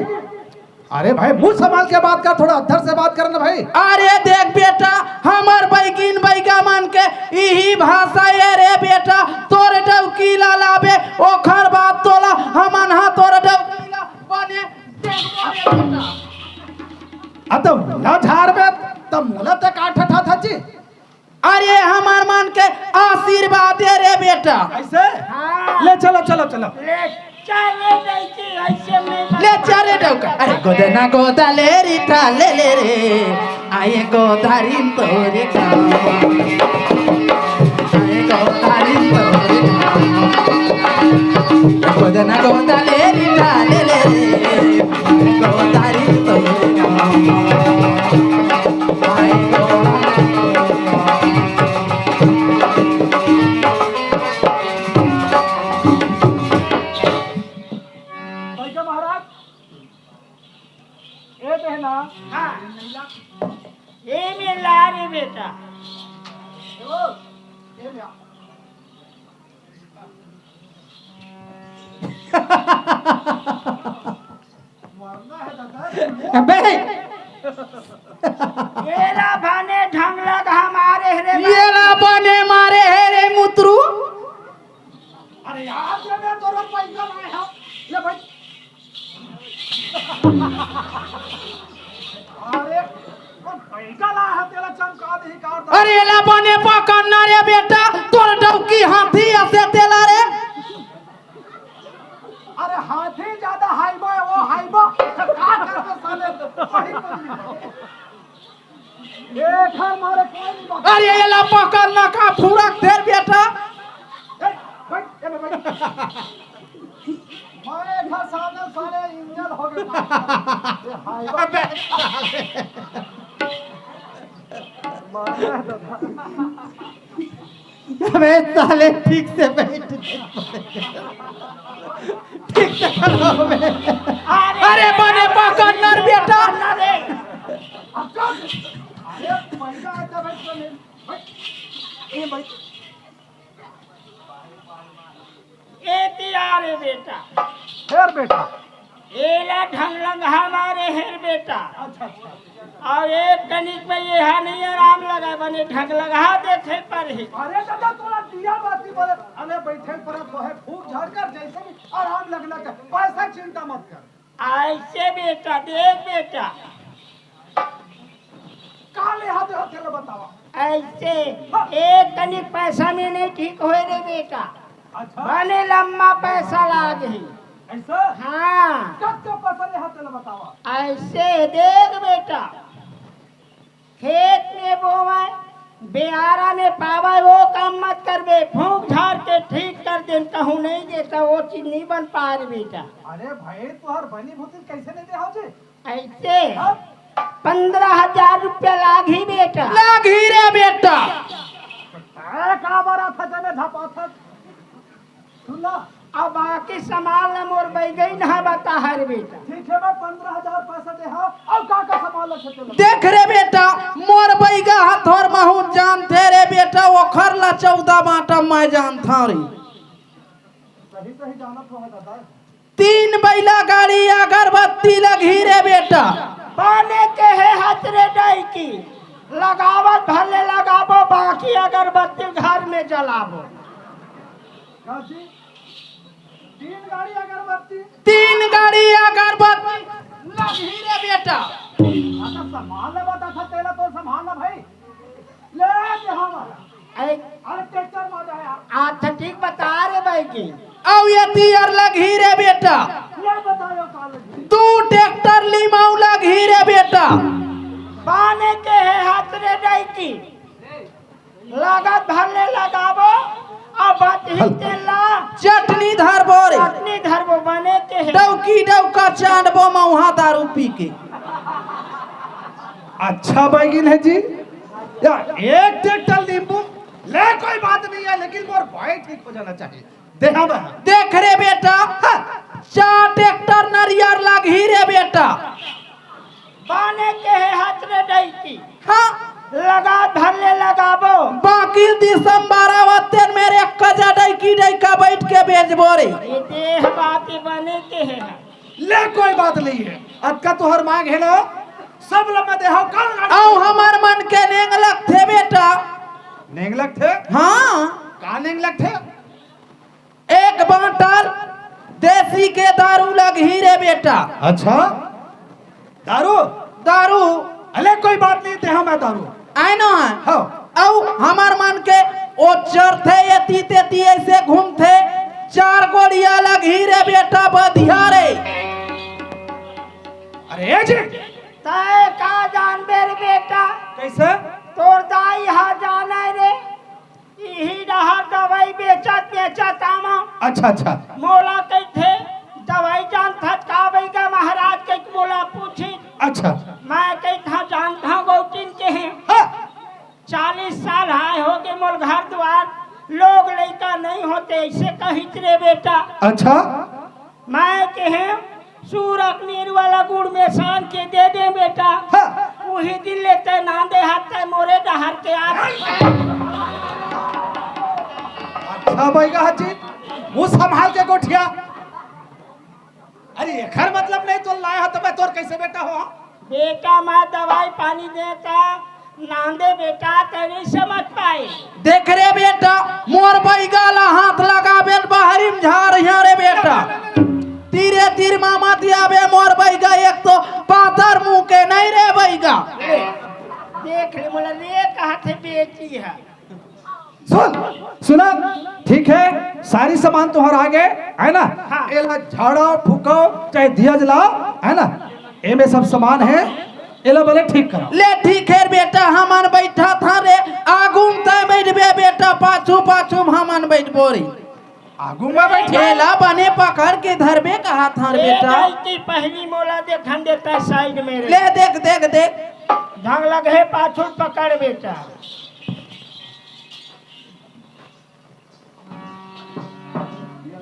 अरे भाई मुंह संभाल के बात कर, थोड़ा अद्धर से बात कर ना भाई। अरे देख बेटा, हमर बइगइन बइगा मन के इही भाषा हे रे बेटा, तोर डौकी ला लाबे, ओखर बाद तोला हमन हा तोर डौकी ला बने देखबो रे बेटा। अ त मोला झारबे, त मोला तैं का ठठाथस जी? अरे हमर मन के आशीर्वाद हे रे बेटा। अइसे? हाँ। ले चलो, चलो, चलो। ले चल रे डौकी, अइसे में ले चल रे डौका। अरे गोदना गोदा ले रीठा ले ले रे, आए गोदारिन तोरे गाँव। आए गोदारिन तोरे गाँव। गोदना गोदा ले रीठा ले ले रे, आए गोदारिन तोरे गाँव। आए गोदारिन तोरे गाँव। भैया महाराज, ए देहना। हाँ। ए में ला रे बेटा। ए में आ। मरना है दादा। अबे! एला बने ढंग लग हमारे हरे बा- एला बने मारे हे रे मुतरू। अरे यार, ये मैं तोर पैसा लाए हँव। ले भाई। अरे, कोन पैसा लाए हे तेला चमका दे ही कार दा। अरे एला बने पकड़ना रे बेटा, तोर डौकी हाथी असे तेला रे। अरे हाथी ज्यादा हाइबो हे, वो हाइबो। का करबे साले, वही तो नहीं। एखर मारे कोई नहीं बता। अरे एला पकड़ ना का फुरक दे बेटा। ए, बैठ, ए, बैठ। मैं एखर सामने साले इंजन हो गया। ये हाइबो। अबे साले। मारा दादा। अबे साले, ठीक से बैठ। ठीक से खड़ा हो बे। अरे बने पकड़ ना रे बेटा। अरे पैसा आता भाई, तो नहीं। भाई, ये भाई। ए तिया रे बेटा। फिर बेटा। एला ढंग लंगहा मारे हेर बेटा। अच्छा, अच्छा। अउ एक कनिक में एहा नहीं आराम लगा, बने ढंग लंगहा देखे पर ही। अरे दादा, तोला दिया बाती बोले, अरे बैठे पर तो है, फूक झाड़ कर, जैसे भी आराम लगना चाहिए, पैसा चिंता मत कर। ऐसे बेटा, देख बेटा। का ले हाथे हाथे ले बतावा। ऐसे हाँ। एक कनिक पैसा में नहीं ठीक होए रे बेटा। अच्छा। बने लम्बा पैसा लाग ही। ऐसा? हाँ। कब का पैसा ले हाथे ले बतावा। ऐसे देख बेटा, खेत में बोवे, बेयारा में पावे, वो काम मत करबे। फूंक झाड़ के ठीक कर देन, कहूँ नहीं देता, वो चीज नहीं बन पाए रे बेटा। अरे भाई, तुहर बनी भूती कैसे नहीं दे हो जी? ऐसे हाँ? पंद्रह हजार रुपया लाग ही बेटा। लाग ही रे बेटा। ए, का बरा था जने झपा था। सुन ला। अब बाकी सामान ला मोर बैगई ना बता हर बेटा। ठीक है, मैं पंद्रह हजार पैसा दे हाँ, और का का सामान ला खेते लगा। देख रे बेटा, मोर बैगा हा थोर महू जानथे रे बेटा, ओखर ला चौदह बांटा मैं जानथा रे। सही सही जानत हो दादा। तीन बैला गाड़ी अगरबत्ती लगही रे बेटा। बाने के हे हाथ रे डाइकी, लगावत भले लगाबो, बाकी अगरबत्ती घर में जलाबो। काजी, तीन गाड़ी अगरबत्ती। तीन गाड़ी अगरबत्ती लगही रे बेटा। अच्छा, संभाल ले बता था, तेला तो संभाल ना भाई। ले, ले हमारा। ऐ, अरे ट्रैक्टर में आ जाए यार। अच्छा, ठीक बता रे भाई की। अउ ये तियर लगही रे बेटा। ले बताओ का लगही। तू ट्रैक्टर लीमाऊ लगही रे बेटा। बाने के हे हाथ रे डाइकी। लागत भले लगाबो, अब बात ही हल। तेला। चटनी धरबो रे। चटनी धरबो बने के हे। डौकी डौका चांदबो मऊहा दारू पी के। अच्छा बैगिन है जी, या एक ट्रैक्टर लींबू ले, कोई बात नहीं है, लेकिन मोर भाई ठीक हो जाना चाहिए। देहा बा। देख रे बेटा, हाँ। चार ट्रैक्टर नरियर लगही रे बेटा। बाने के हे हाथ रे डैकी। हाँ। लगा धर ले लगाबो। बाकी दिसंबर आवत तेन मेर कजा डैकी डैका बैठ के बेचबो रे। ये देह बात बने के हे। ले कोई बात नहीं है, अतका तोहर मांग है ना, सब ल मैं देहव काल गाड़ी। अउ हमर मन के नेंग लगथे बेटा। नेंग लगथे? हाँ। का नेंग लगथे? एक बाटल देसी के दारू लगही रे बेटा। अच्छा, दारू? दारू। अले कोई बात नहीं, देहा मैं दारू। आय न है। हाँ। अउ हमर मन के ओ चरथे, एती तेती ऐसे घूमथे, चार गोड़िया लगही रे बेटा बधिया रे। अरे ए जी। तय का जानबे रे बेटा? कैसे? तोर दाई हा जाने रे। इही डहर दवाई बेचत बेचत आमा। अच्छा, अच्छा। मोला कहिथे, "दवाई जानथस का बइगा महाराज?" कहिके मोला पूछिस। अच्छा। मैं कहिथंव, "जानथंव गौटिन के हे।" हाँ। चालीस साल हाय होगे मोर घर दुवार, लोग लइका नइ होते, अइसे कहिस रे बेटा। अच्छा। मैं केहेंव, "सूरक नीर वाला गुड़ मेसान के दे दे बेटा।" हाँ। उही दिन ले तैं नांदे हस तैं मोरे डहर के आ। अच्छा बइगा हजी, मुंह संभाल के गोठिया। अरे एखर मतलब नहीं, तोर लाय हंव त मैं तोर कइसे बेटा हों? बेटा, मैं दवाई पानी देथंव, नांदे बेटा, तैं नइ समझ पाए। देख रे बेटा, मोर बइगा ला हाथ लगाबे त बहरी म झारही रे बेटा। तीरे तीर मामा दियाबे मोर बइगा, एक तो पातर मुंह के नहीं रे बइगा। देख रे, मोला रे कहत हे बेटी ह। सुन, सुना, ठीक है, सारी सामान तोहर आगे, है ना? हाँ। एला झाड़व, फूकव, चाहे दिया जलाव, है ना? एमे सब सामान है, एला बने ठीक कराव। ले ठीक है बेटा, हमन बइठत हन रे, आगू म तैं बइठबे बेटा, पाछू, पाछू म हमन बइठबो रे। आगू म बइठे। एला बने पकड़ के धरबे कहत हन रे बेटा। गलती पहिली मोला देखन देता साइड में रे। ले देख, देख, देख। ढंग लगही पाछू पकड़ बेटा।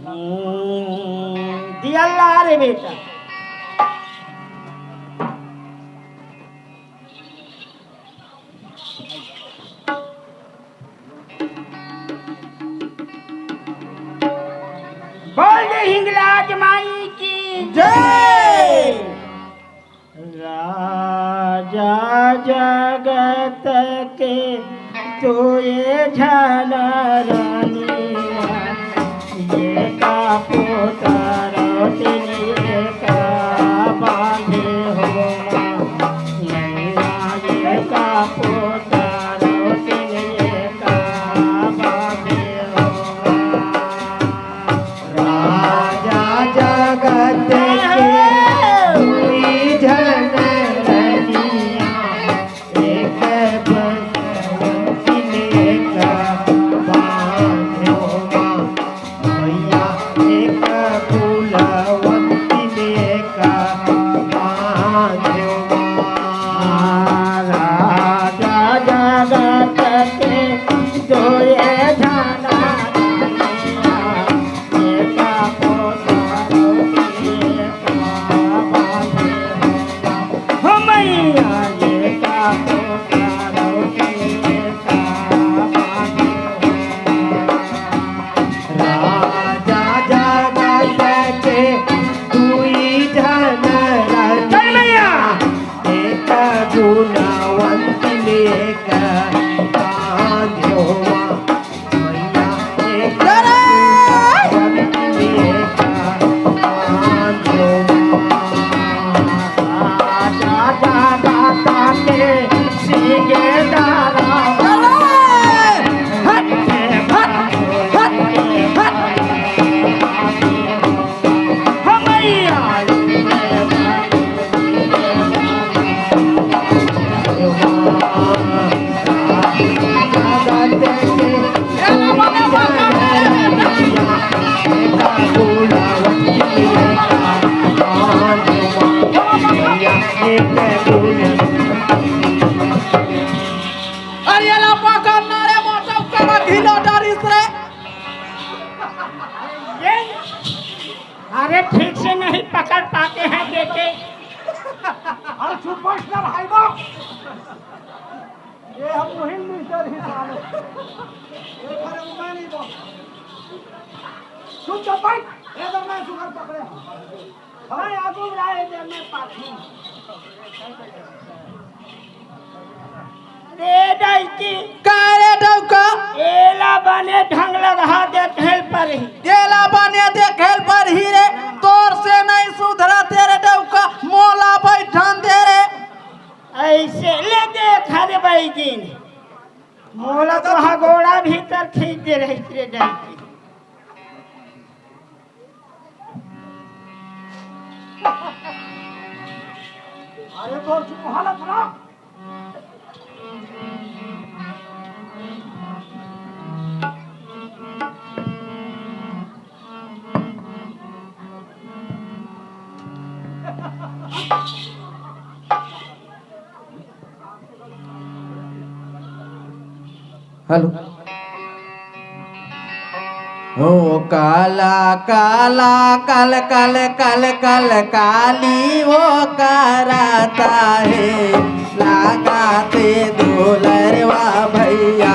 हम्म, दिया ला रे बेटा। बोल दे हिंगलाज माई की जय। राजा जगत के दुई झन रनिया, एका पुतरौतिन एका बांधे हो माँ। नैया एका पुतरौतिन एका बांधे हो माँ। राजा जगत के दुई झन रनिया, एक बसवंतिन एका बांधे हो माँ। भैया एक कुलवंतिन एका बांधे हो माँ। राजा जगत के दुई झन रनिया, एका पुतरौतिन एका बांधे हो माँ। हो मैया एका पुतरौतिन एका बांधे हो माँ। राजा जगत के दुई झन रनिया, एक गुणवंतिन एका बांधे हो माँ। मैया एक गुणवंतिन एका बांधे हो माँ। राजा जगत के सिंगे दारा। हट, हट, हट, हट। अरे एला पकड़ ना रे, मोटा करा ढीला डारिस रे। अरे ठीक से नहीं पकड़ पाते हैं बेटे। अरे चुप बैठ ना भाई बाप। ये हम वही लीडर ही साले। ये खड़े उठा नहीं दो। चुप तो बैठ। ये तो मैं सुगर पकड़े हूँ। भाई आगू लाए दे मैं पाछू। रे डौकी। का रे डौका? एला बने ढंग लगा देखे ल परही। एला बने देखे ल परही रे, तोर से नहीं सुधरथे रे डौका, मोला बैठन दे रे। ऐसे ले देख रे बैगिन, मोला तो हगोड़ा भीतर खींच दे रही रे डौकी। अरे तोर चुप हालत ना। हेलो। ओ काला काला कल कल कल कल काली वो करता है, लागत हे दुलरवा भैया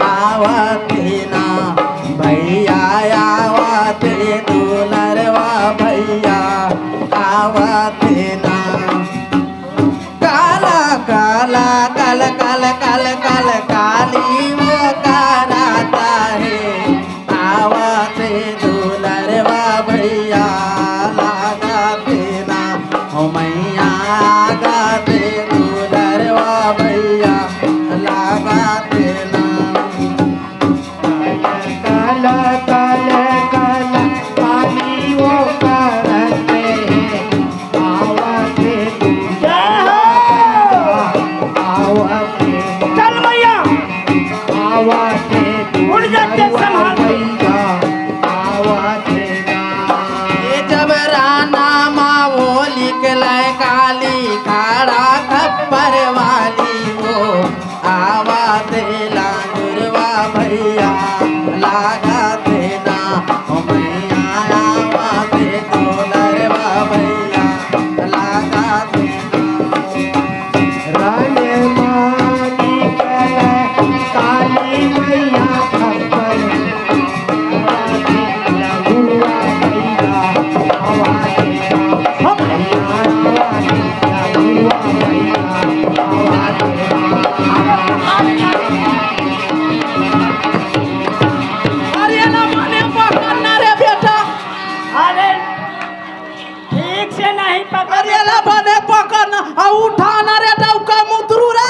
आवत हे ना, भैया आवत हे दुलरवा भैया आवत हे ना। काला काला कल कल कल कल काली वो करता है, आवत हे दुलरवा भैया लागत हे ना, हो मैया लागत हे दुलरवा भैया लागत हे ना। काला काला काला काली वो करते हैं, आवत हे तू जय हो। आवत हे चल मैया। आवत हे तू उड़ जाते जय संभाल। भैया, आवत हे ना। ये जब राना माँ वो निकले काली खाड़ा खप्पर वाली वो, आवत हे लांगुरवा भैया लागत हे ना, ओ मैया आवत हे दुलरवा भैया लागत हे ना। राने मानी करे काली मैया खप्पर, लांगुरवा भैया आवत हे ना, ओ मैया आवत हे लांगुरवा उठा ना रे डौका मुतरू रे।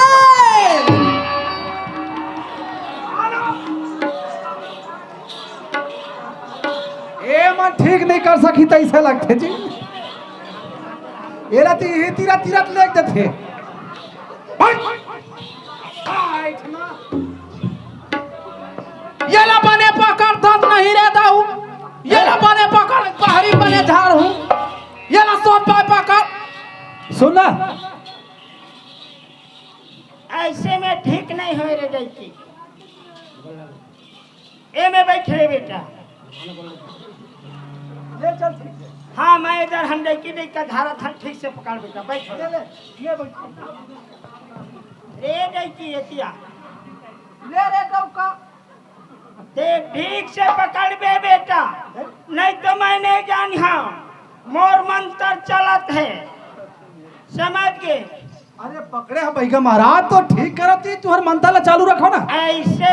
ए मन ठीक नहीं कर सकी तैसे लगथे जी। एला ती ही तीरा तीरा लेग देथे। बैठ। बैठ ना। येला बने पकड़ दत नहीं रे दाऊ। येला बने पकड़, बाहरी बने झाड़ हूँ। येला सोच पाए पकड़। सुन ना। ऐसे में ठीक नहीं होय रे डौकी। ए में बैठ रे बेटा। ले चल ठीक से। हाँ, मैं इधर हम डौकी डौका धारा था, ठीक से पकड़ बेटा, बैठ। ले, ले, ये बैठ। रे डौकी एतिया। ले रे डौका। ते ठीक से पकड़ बे बेटा, नहीं तो मैं नहीं जानिहा। मोर मंत्र चलत है, समझ गे? अरे पकड़े हम भैया महाराज, तो ठीक करत ही, तुहर मंत्र ला चालू रखो ना। ऐसे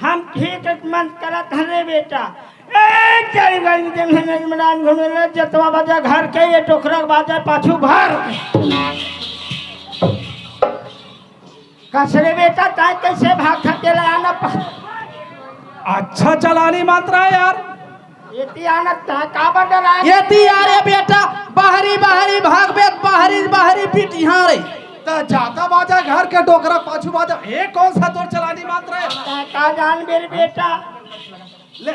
हम ठीक मंत्र करत हन रे बेटा। ए, चली गई जंगल में जमरान घूमे ले, जतवा बाजा घर के, ये डोकरा बाजा पाछू भर। कस रे बेटा, तैं कैसे भाग खा के लाया ना प- अच्छा चलानी मंत्र है यार। एती आना तैं काबर डराय? एती आ रे बेटा, बाहरी, बाहरी भागबे, बाहरी, बाहरी पिटिहा रे। त जाता बाजा घर के डोकरा पाछू बाजा, ये कौन सा तोर चलानी मंत्र है? तैं का जानबे रे बेटा? ले।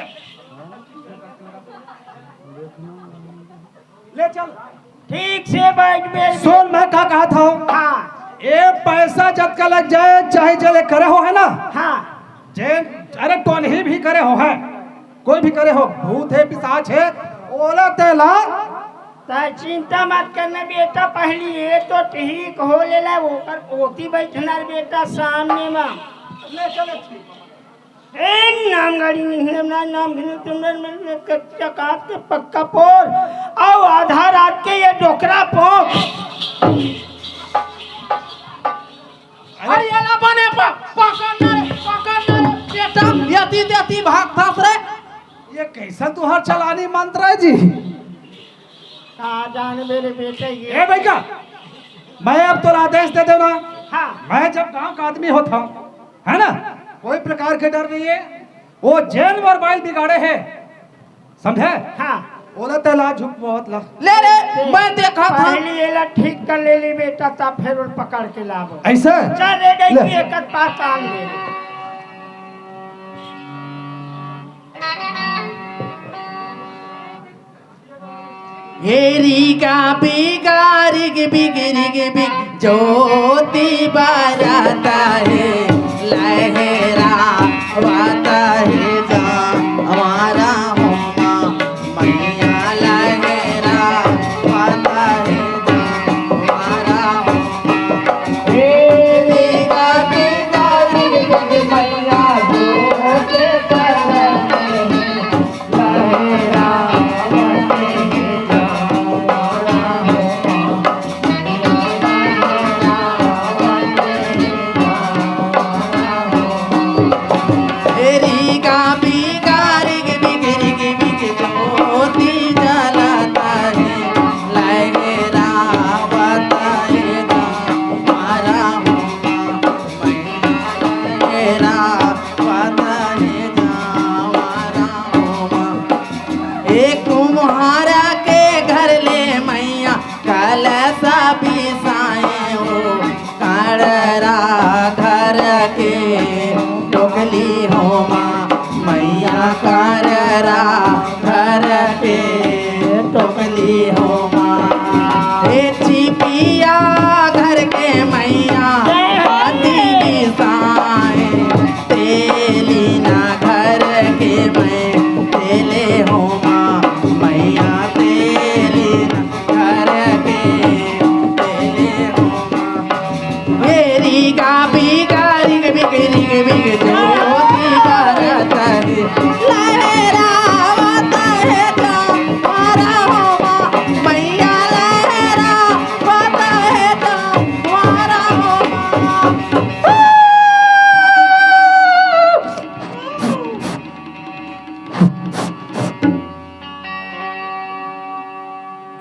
ले चल। ठीक से बैठ बे। सुन, मैं का कहत हूँ? हाँ। ए पैसा जतका लग जाए, चाहे जले करे हो, है ना? हाँ। जे, अरे, टोनही भी करे हो, है, कोई भी करे हो, भूत है, पिशाच है, ओला तेला। तैं चिंता मत करना बेटा, पहली ये तो ठीक हो लेला, ओकर ओती बैठना रे बेटा, सामने में। ले चल, ठीक। ए नाम गाड़ी नहीं है, ना नाम भी नहीं, तुमने, मैं, मैं, कच्चा काट के पक्का पोर, आओ आधा रात के ये डोकरा पोंक। अरे, अरे, ये ला बने प-, पकड़ ना रे, पकड़ ना रे, बेटा, यती तेती भाग फंस रे। ये कैसा तुहार चलानी मंत्र है जी? का जानबे रे बेटा ये? ए भैया, मैं अब तोला आदेश दे देना। हाँ। मैं जब गांव का आदमी होता हूँ, है ना, कोई प्रकार के डर नहीं है। वो जेन मोर बाइल बिगाड़े है, समझे? हाँ। ओला तेला झुक बहुत ला। ले रे, मैं देखा था। पहली एला ठीक कर ले ली बेटा, तब फिर उन पकड़ के लाबो। ऐसा? चल रे, ले। गई एक पास आन ले। हेरी का बिगारिग बिगरिग बिग ज्योति बरत हे, लहरावत हे जा हमारा होमा मैया, लहरावत हे जा हमारा होमा। हेरी का बिगारिग बिग मैया ज्योति बरत हे, ए कुम्हारा के घर ले मैया कलसा बिसाए हो, काड़रा घर के टोकली होमा मैया, काड़रा घर के टोकली होमा। ए छिपिया घर के मैया बाती बिसाए, तेली ना घर के मैं तेले होमा मैया, तेली ना घर के तेले होमा। मेरी का बिगारी बिगरी बिग ज्योति बरत हे, लहरावत हे जा हमारा होमा मैया, लहरावत हे जा हमारा होमा।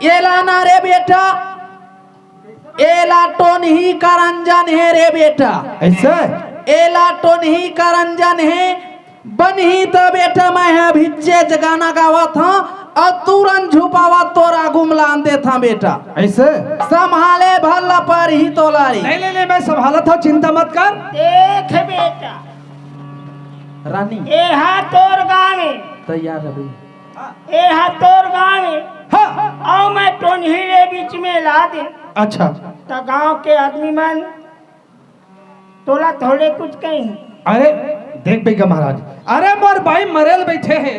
ये लाना रे बेटा, एला टोनही करंजन हे रे बेटा। अइसे? एला टोनही करंजन हे। बनही त बेटा, मैं ह अभिच्चे ज गाना गावत हंव अउ तुरंत झुपावत तोर आगू म लान देत हंव बेटा। अइसे? संभाले भर ल परही तोला रे। नहीं, नहीं, नहीं, मैं संभालत हंव, चिंता मत कर। देख बेटा, रानी। एहा तोर गांव ए। तैयार रह भई। एहा तोर गांव ए। हाँ। अउ मैं टोनही ले बीच में ला दे। अच्छा। त गांव के आदमी मन तोला थोड़े कुछ कही। अरे, देख बइगा महाराज, अरे मोर बाई मरे ल बइठे हे,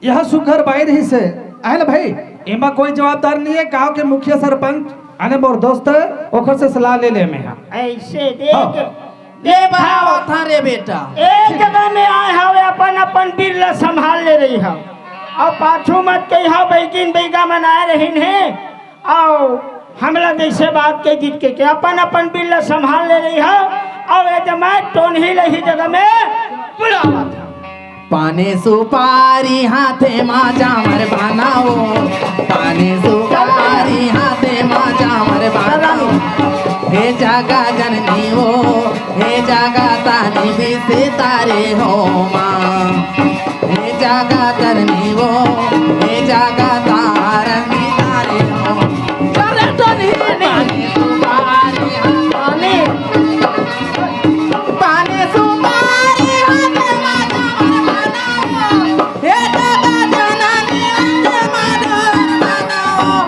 एहा सुघर बाई रहिस हे, अहे न भई, एमा कोई जवाबदार नइ हे, गांव के मुखिया सरपंच, अने मोर दोस्त हे, ओखर से सलाह ले ले में हा। अइसे देख, हाँ। ले बहावत हंव रे बेटा। एक जगह में आय हवे, अपन अपन बिल ल संभाल ले रही हव, अउ पाछू मत कही हव, बइगिन बइगा मन आय रहिन हे, अउ हमला जइसे बात कहि दिस के, के अपन अपन बिल ल संभाल ले रही हव, अउ ए जमाय टोनही ल ही जगह में बुलावत हंव। पाने सुपारी हाथे मा जामर बाना ओ, पाने सुपारी हाथे मा जामर बाना ओ। हे जगा जननी ओ, हे जगा तानी बिसे तारे हो माँ। हे जगा तरनी वो, हे जगा तारनी तारे हो। अरे तो नहीं, नहीं। पानी, पानी सुपारी हाथे मा जामर बाना ओ। हे जगा जननी हाथे मा जामर बाना ओ।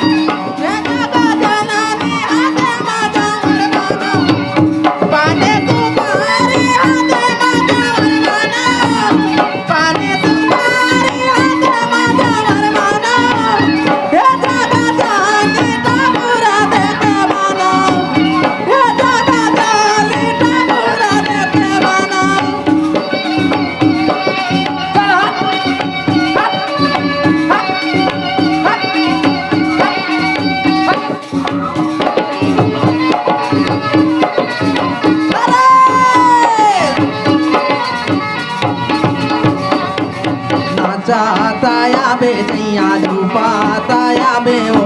नाचा ताया बे जैया झूपा ताया बे ओ,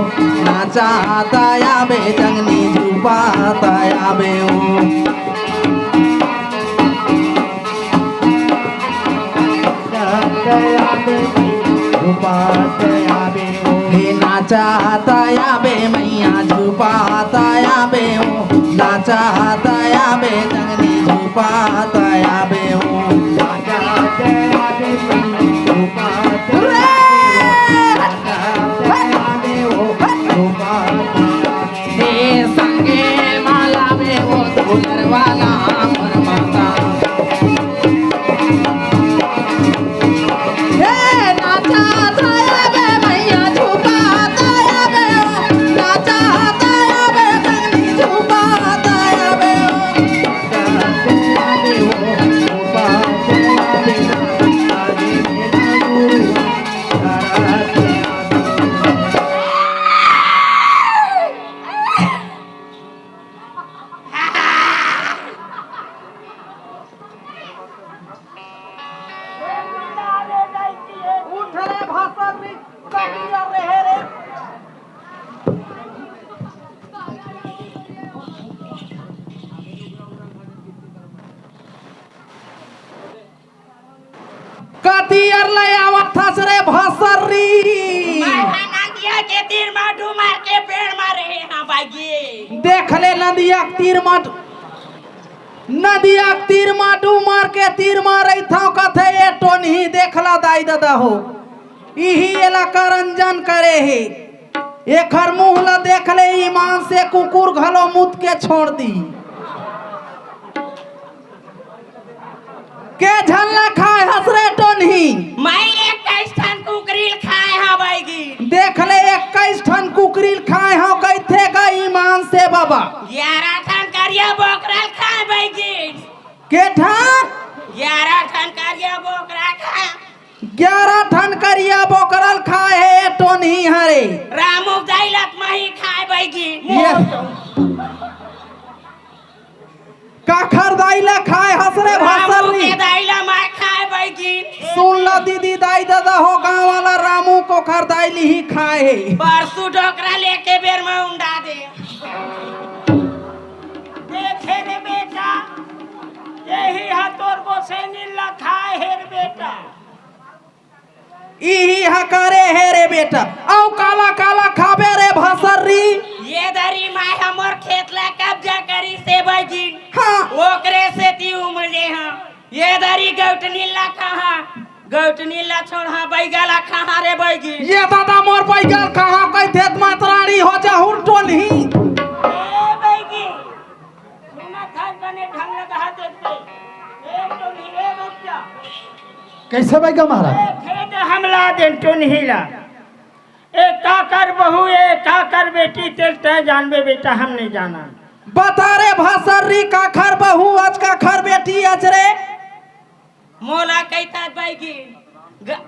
नाचा ताया बे जंगनी झूपा ताया बे ओ। हे नाचा ताया बे मैया झूपा ताया बे ओ, नाचा ताया बे जंगली झूपा ताया बे ओ। हे संगे माला में वो दुलर वाला मोर माता। हे नाचा ताया बे मैया झूपा ताया बे ओ, नाचा ताया बे संगनी झूपा ताया बे ओ। उठ रे भाषण में कटिया रहे रे। कतियर ले आवत हस रे भसरी। मैं हा नदिया के तीर मा डूमर के पेड़ मा रहे हां बागी। देख ले नदिया के तीर मा डू-, नदिया के तीर मा डूमर के तीर मा रहिथंव कथे ए टोनही। देख ला दाई ददा हो, इही एला करंजन करे हे। एखर मुंह ल देख ले, ईमान से कुकुर घलो मुत के छोड़ दी। के झन ल खाए हस रे टोनही? मैं इक्कीस ठन कुकरी ल खाए हंव बइगी। देख ले, इक्कीस ठन कुकरी ल खाए हंव कहिथे गा ईमान से बबा। ग्यारह ठन करिया बोकरा ल खाए बइगी। के ठन? ग्यारह ठन करिया बोकरा खाए। ग्यारह ठन करिया बोकरा ल खाए हे टोनही हरे। रामू दाई ल त मही खाए बइगी। ये काखर दाई ल खाए हस रे रामू भसरी? के दाई ल मैं खाए बइगी। सुन ल दीदी, दाई ददा हो, गांव वाला रामू कोखर दाई ल ही खाए हे। परसू डोकरा लेके बेर में उंडा दे। से नीला खाए हे रे बेटा। इही ह करे हे रे बेटा। अउ काला काला खाबे रे भसर्री। ये दरी माय हमर खेत ला कब्जा करिस हे बैगिन। हाँ। ओकरे सेती उमले हाँ। ये दरी गौटनी ला कहा, गौटनी ला छोड़ हाँ, बैगा ला कहा रे बैगिन। ये दादा मोर बैगा ला कहा, कहिथे त मातरानी हो जाहूँ टोनही। ए बैगिन। सुनत हस बने ढंग ले कहा देखते। ए टोनही रे बच्चा। कइसे बैगा महाराज? ए खेत हमला देन टोनही ला। ए काकर बहू, ए काकर बेटी, तेल तैं जानबे बेटा, हम नहीं जाना। बता रे भसर्री, काखर बहू अच, काखर बेटी अच रे। मोला कहिथा बैगिन। ग-,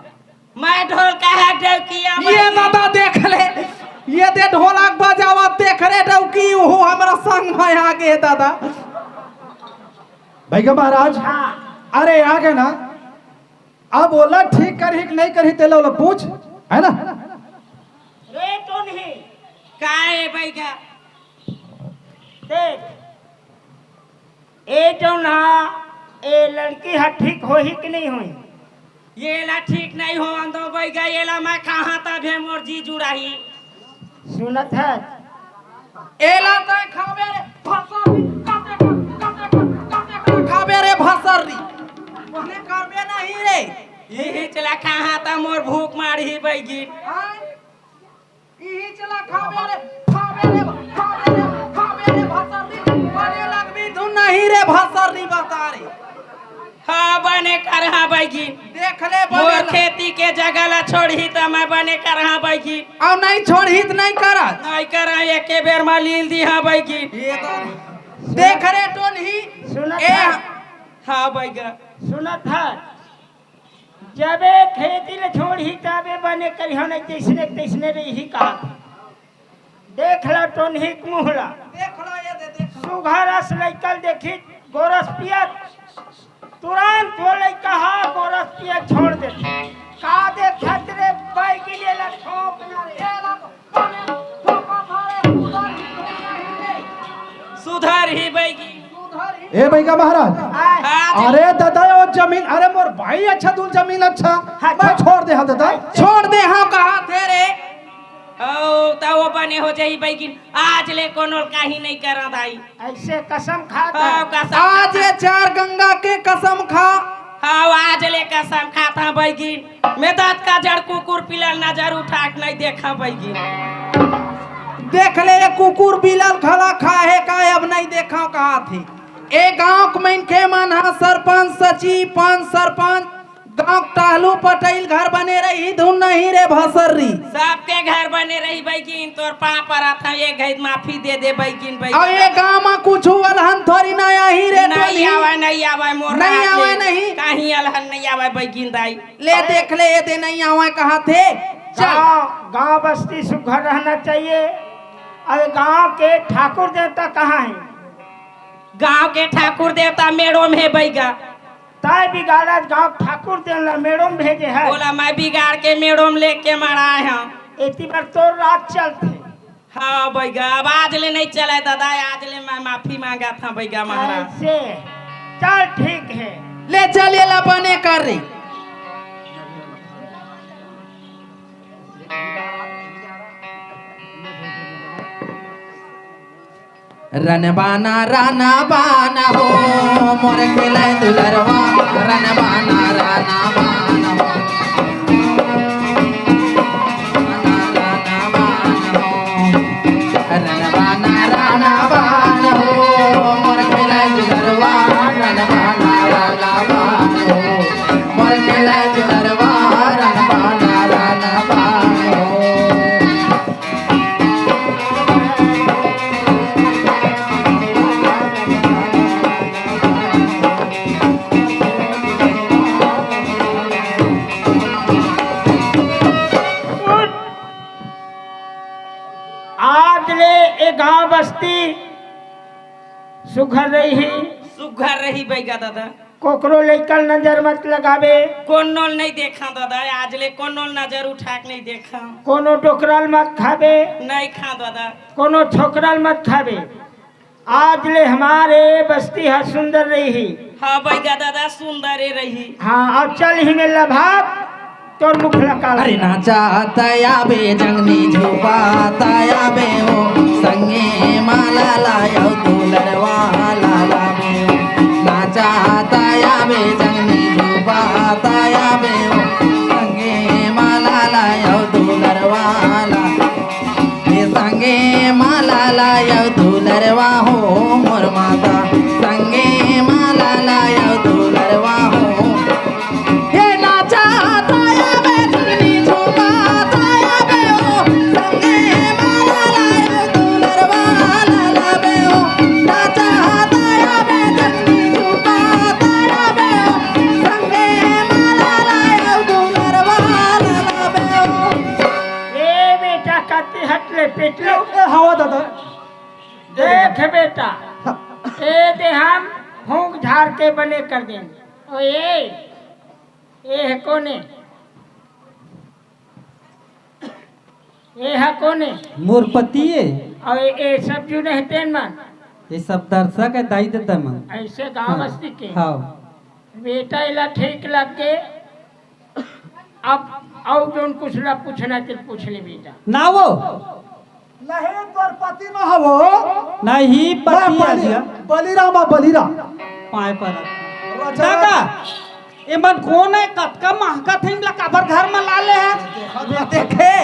मैं ढोल कहा डौकिया ये बैगिन। दादा देख ले, ये दे ढोलक बजावत देख रे डौकी, ओहू हमरा संग में आ गे दादा। बैगा महाराज, हाँ। अरे आ गे ना, अब ओला ठीक करही कि नहीं करही, तेला ओला पूछ, है ना? रे टोनही। का ए बैगा? देख, ए जौन हा, ए लड़की हा ठीक होही कि नहीं होही? एला ठीक नहीं होवन दो बैगा, एला मैं कहा तभे मोर जी जुड़ाही। सुनत हस? एला तैं खाबे रे भसर्री, कते कर, कते कर, कते कर खाबे रे भसर्री। ओहने करबे नहीं रे। इही चला कहा त मोर भूख मारही बैगिन। हाँ? इही चला खाबे रे, खाबे रे, खाबे रे, खाबे रे भसर्री। बने लगबे धुन नहीं रे भसर्री बता रे। हाँ, बने करहा बैगिन। देख ले, बने मोर ल- खेती के जगह ला छोड़ही त मैं बने करहा बैगिन। अउ नहीं छोड़ही त नहीं करहा। नहीं करहा, एके बेर मा लील दिहा बैगिन। ये तो देख रे टोनही। सुनत ए, हस? हाँ बैगा। सुनत हस? जबे खेती ला छोड़ही तबे बने करिहा, नहीं तइसने तइसने रही का। देख ला टोनही के मुँह ला। देख ला, ये दे, देख ला। सुघर अस लइका ल देखी, गोरस पियत, तुरंत वो लइका हा गोरस पियत छोड़ देथे। का देखत रे बैगिन, एला ठोक ना रे। एला ठोक ना रे, सुधर ही बैगिन। ए बैगा महाराज, हाँ जी। अरे दादा, वो जमीन, अरे मोर भाई अच्छा, दूल जमीन अच्छा, हाँ, मैं छोड़ दे हाँ दादा। छोड़ दे हाँ कहा थे रे। ओ, त वो बने हो जाही बैगिन। आज ले कोनो ल काही नहीं करा दाई। अइसे कसम खा हाँ, ता। कसम आज खा। ये चार गंगा के कसम खा। हाँ, आज ले कसम खाता बैगिन। मैं दत का जड़ कुकुर पिला ल नजर उठा के नहीं देखा बैगिन। देख ले, ये कुकुर बिलल घला खाहे का, अब नहीं देखा कहा थे। ए गांव के मनखे मन ह सरपंच, सचिव, पंच, सरपंच, गांव के टहलू पटइल घर बने रही धुन नहीं रे भसर्री। सबके घर बने रही बैगिन, तोर पाँव परत हंव, एक घाई माफी दे दे बैगिन, बैगिन। अब ये गांव म कुछ अलहन थोड़ी ना आही रे नहीं टोली। आवे, नहीं आवे, मोर नहीं हाथ आवे ले। नहीं। कहीं अलहन नहीं आवे बैगिन दाई। ले देख ले, ये दे नहीं आवे कहा थे। चल। गांव, गांव बस्ती सुघर रहना चाहिए। अरे गांव के ठाकुर देवता कहाँ है? गांव के ठाकुर देवता मेड़ो में हे बैगा। ताय बिगाड़त गांव ठाकुर देन ला मेड़ो में भेजे है। बोला मैं बिगाड़ के मेड़ो में लेके मराए हंव। एती बर तोर राज चलथे। हाँ बैगा, अब आज ले नहीं चले दादा, आज ले मैं माफी मांगत हंव बैगा महाराज। अइसे चल ठीक है। ले चल, एला बने कर रे। रनबाना रनबाना हो, मोर खेलै दुलरवा, रनबाना रनबाना हो। रनबाना रनबाना हो, मोर खेलै दुलरवा, रनबाना रनबाना हो। मोर खेलै दुलरवा, रनबाना रनबाना हो। आज ले ए गांव बस्ती सुघर रही। सुघर रही बैगा दादा। कोकरो लइका ल नजर मत लगाबे। कोनो ल नहीं देखा दादा, आज ले कोनो ल नजर उठा के नहीं देखा। कोनो डोकरा ल मत खाबे। नहीं खा दादा। कोनो छोकरा ल मत खाबे। आज ले हमर ए बस्ती ह सुंदर रही। हाँ बइगा दादा, सुंदर ए रही। हाँ, अब चल ही मेला भाग, तोर मुखला काला। अरे नाचा तया बे जंगनी झूपा तया बे हो, संगे माला लायो दुलरवा लाला बे हो। नाचा तया बे जंगनी झूपा तया बे हो, संगे माला लायो दुलरवा लाला। ए संगे माला लायो दुलरवा हो मोर माता, संगे माला लायो दुलरवा हो। ए नाचा ताया बे जंगनी झूमा ताया बे हो, संगे माला लायो दुलरवा लाला बे हो। नाचा ताया बे जंगनी झूमा ताया बे हो, संगे माला लायो दुलरवा लाला बे हो। ए बेटा, कति हट ले पेट ले। ए, हवा दादा। देख बेटा, हाँ। ए दे हम फूंक झार के बने कर देन। ओ ए, ए ह कोने? ए ह कोने? मोर पति ए। अउ ए, ए सब जो नहीं तेन मन। ये सब दर्शक है, दाई ददा मन। ऐसे गांव हाँ, बस्ती के। हाँ। बेटा, एला ठीक लग के अब अउ जोन कुछ ला पूछना ते पूछ ले बेटा। ना वो। नहीं, तोर पति न हवो। नहीं, मैं पति बलि-, आज्या। बलिराम आ, बलिराम। पाए पर। रचना दादा, ए मन कोन है? कतका महकत है, इमला काबर घर में ला ले है? देखे।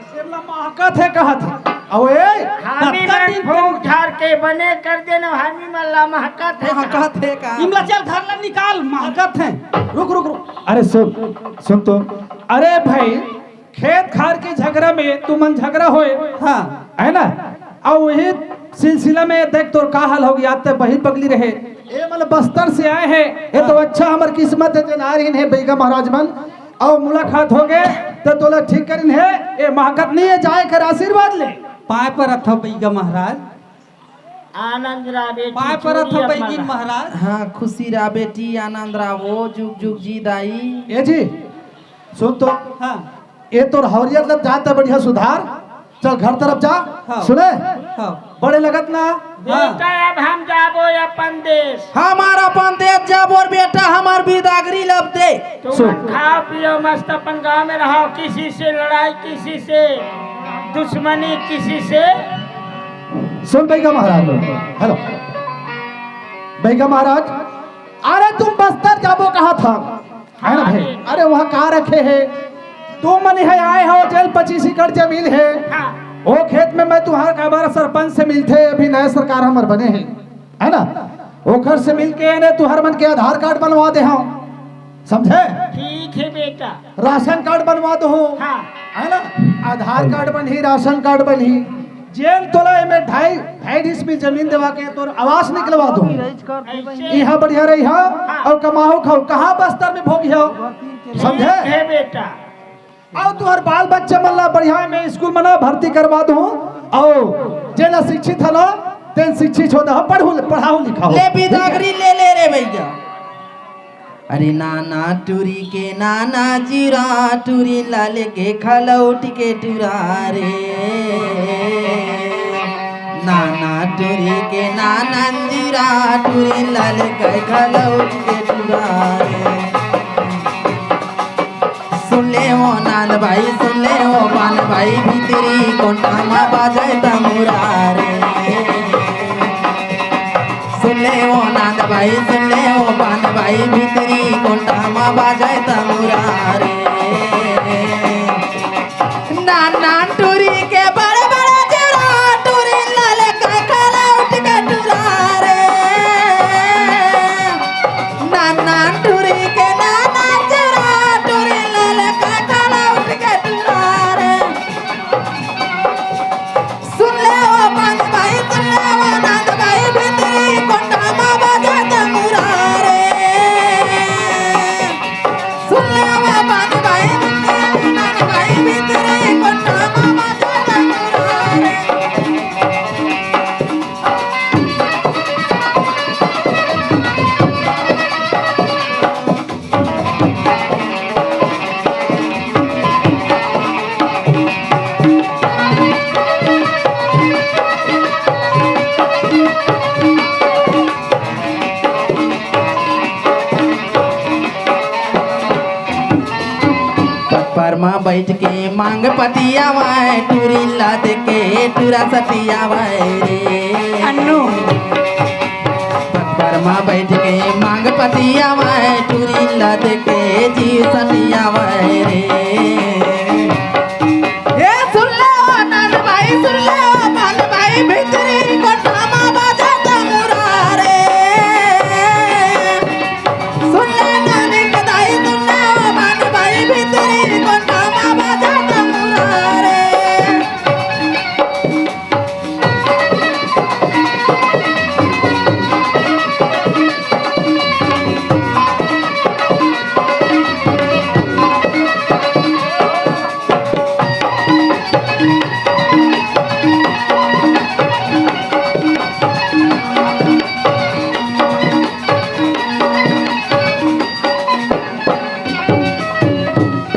सिमला महकत हे कहत हे। अउ ए, हामी कतका मन दिन फूंक झार के बने कर देन, हामी मन ला महकत हे। महकत हे का? इमला चल घर ला निकाल, महकत हे। रुक, रुक, रुक। अरे सुन, सुन तो। अरे भाई, खेत खार के झगरा में तुमन झगरा होय। हाँ। है ना? अउ वही सिलसिला में देख तोर का हाल हो गया, ते बहिर बगली रहे। ए, मतलब बस्तर से आए हैं। ये तो हाँ। अच्छा हमर किस्मत है, जेन आ रहिन हे बइगा महाराज मन। अउ मुलाकात हो गए, तो तोला ठीक करिन हे। ए, महकत नहीं है, जाए कर आशीर्वाद ले। पाए परत हव बइगा महाराज। आनंद रहा बेटी, पाए परत हव बइगिन महाराज। हाँ, खुशी रहा बेटी, आनंद रहा वो, जुग जुग जी दाई। ए जी, सुन तो। हाँ। ए तोर हौरियत लग जात है बढ़िया सुधार। चल घर तरफ जा। हाँ। सुने? हाँ। बड़े लगत ना? बेटा, अब हम जाबो अपन देश। हमार अपन देश जाबो और बेटा, हमार बिदागरी लब दे। तुम सुन। खाओ पियो मस्त, अपन गांव में रहो, किसी से लड़ाई, किसी से दुश्मनी, किसी से। सुन बइगा महाराज, हेलो बइगा महाराज, अरे तुम बस्तर जाबो कहा था, है ना भाई? अरे वहाँ का रखे है? तुम मन है आए हो, जेन पच्चीस एकड़ जमीन है, हाँ। वो खेत में मैं तुम्हारा काबर सरपंच से मिलथे, अभी नया सरकार हमर बने है, है ना? ओखर से मिल के ने तुहर मन के आधार कार्ड बनवा दे हव, समझे? ठीक है बेटा। राशन कार्ड बनवा दो, हाँ। है ना? आधार कार्ड बनही, राशन कार्ड बनही, जेन तोला एमे ढाई, ढाई डिसमिल जमीन देवा के तोर आवास निकलवा दो। ऐसे। इहाँ बढ़िया रही हा, हाँ। अउ कमाओ खाओ, कहाँ बस्तर में भोगी हो, समझे? ठीक है बेटा। अउ तुहर बाल बच्चा मन ला बढ़िया में स्कूल में ना भर्ती करवा दूँ, अउ जेला शिक्षित हला, तेन शिक्षित होता हो, पढ़ू, पढ़ाओ लिखाओ। ले बिदागरी ले ले रे भैया। अरे नाना टूरी के नाना जीरा, टूरी लाल के खलौट के टूरा रे। नाना टूरी के नाना जीरा, टूरी लाल के खलौट के टूरा रे। सुन ले ओ नान भाई, सुन ले ओ पान भाई, भीतरी कोंटा मा बाजे तमुरा रे। सुन ले ओ नान भाई, सुन ले ओ पान भाई, भीतरी कोंटा मा बाजे तमुरा रे। नान नान टूरी के बड़े बड़े जीरा, टूरी लाल का खलौट के टूरा रे। नान नान टूरी के नाना जीरा, टूरी लाल का खलौट के टूरा रे। सुन ले ओ पान भाई, सुन ले ओ नान भाई, भीतरी कोंटा मा बाजे तमुरा रे। सुन ले ओ पान बैठ के मांग पतियावय, टूरी ला देख के टूरा सतियावय रे। अन्नू। पकबर मा बैठ के मांग पतियावय, टूरी ला देख के जीव सतियावय रे। ए, सुन ले ओ नान भाई, सुन ले ओ नान भाई, भीतरी कोठा मा बाजत मुरारे। सुन ले नानी के दाई, सुन ले ओ नान भाई, भीतरी कोठा मा बाजत मुरारे।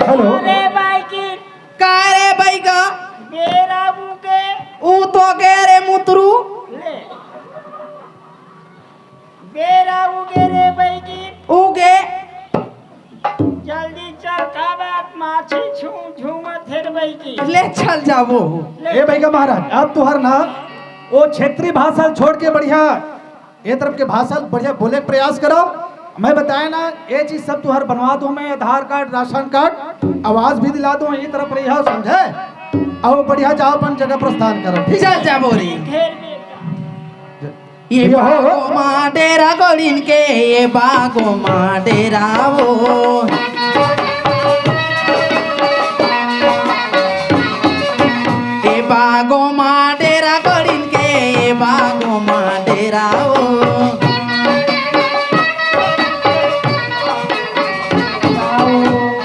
हेलो। अरे भाई की का रे बइगा? बेरा उगे। ऊ तो गे रे मुतरू। ले। बेरा उगे रे बइगी। उगे। जल्दी चल, का बात माछी छू-, झूमत हे रे बइगी। ले चल जाबो। ले। ए बइगा महाराज, अब तुहर ना वो क्षेत्रीय भाषा छोड़ के बढ़िया ए तरफ के भाषा बढ़िया बोले के प्रयास करो। मैं बताया ना, ये चीज सब तुहर बनवा दूं मैं, आधार कार्ड, राशन कार्ड, आवास भी दिला दूं, ये तरफ रही हो, समझे? और बढ़िया जाओ, अपन जगह प्रस्थान करो, ठीक है? चल जाबो रे। ये ये हो। बागो मा डेरा गड़िन के, ये बागो मा डेरा वो। ए बागो मा डेरा गड़िन के, ए बागो मा डेरा ओ।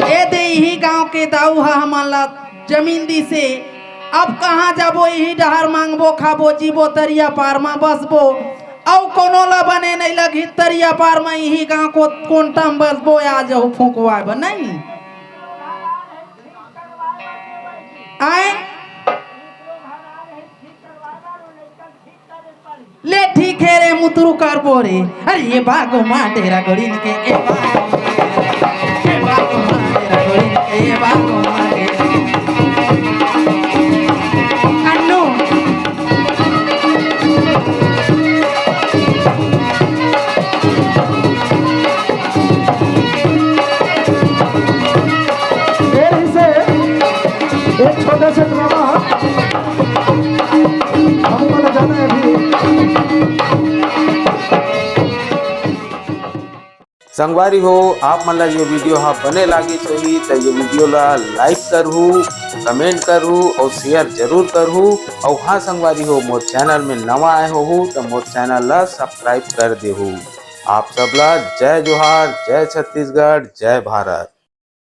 ए दे इही गांव के दाऊ ह हमन ला जमीन दिसे। अब कहाँ जाबो? इही डहर मांगबो, खाबो, जीबो, तरिया पार मा बसबो। अउ कोनो ला बने नइ लगही, तरिया पार मा इही गांव को कोंटा मा बसबो, आ जाहू फूंकवाए बर, नहीं? आए? ले ठीक हे रे, मुतरू करबो रे। अरे ये बागो मा डेरा गड़िन के, ए बागो मा डेरा, ए बागो मा डेरा गड़िन के, ए बागो मा डेरा। अन्नू। ए, इसे एक छोटा सा ड्रामा हमको बजाना है अभी। संगवारी हो, आप मन ला ये वीडियो हा बने लागिस होही त ये वीडियो ला लाइक करहू, कमेंट करहू और शेयर जरूर करहू। और हाँ संगवारी हो, मोर चैनल में नवा आए होहू त मोर चैनल ला सब्सक्राइब कर देहू। आप सब ला जय जोहार, जय छत्तीसगढ़, जय भारत।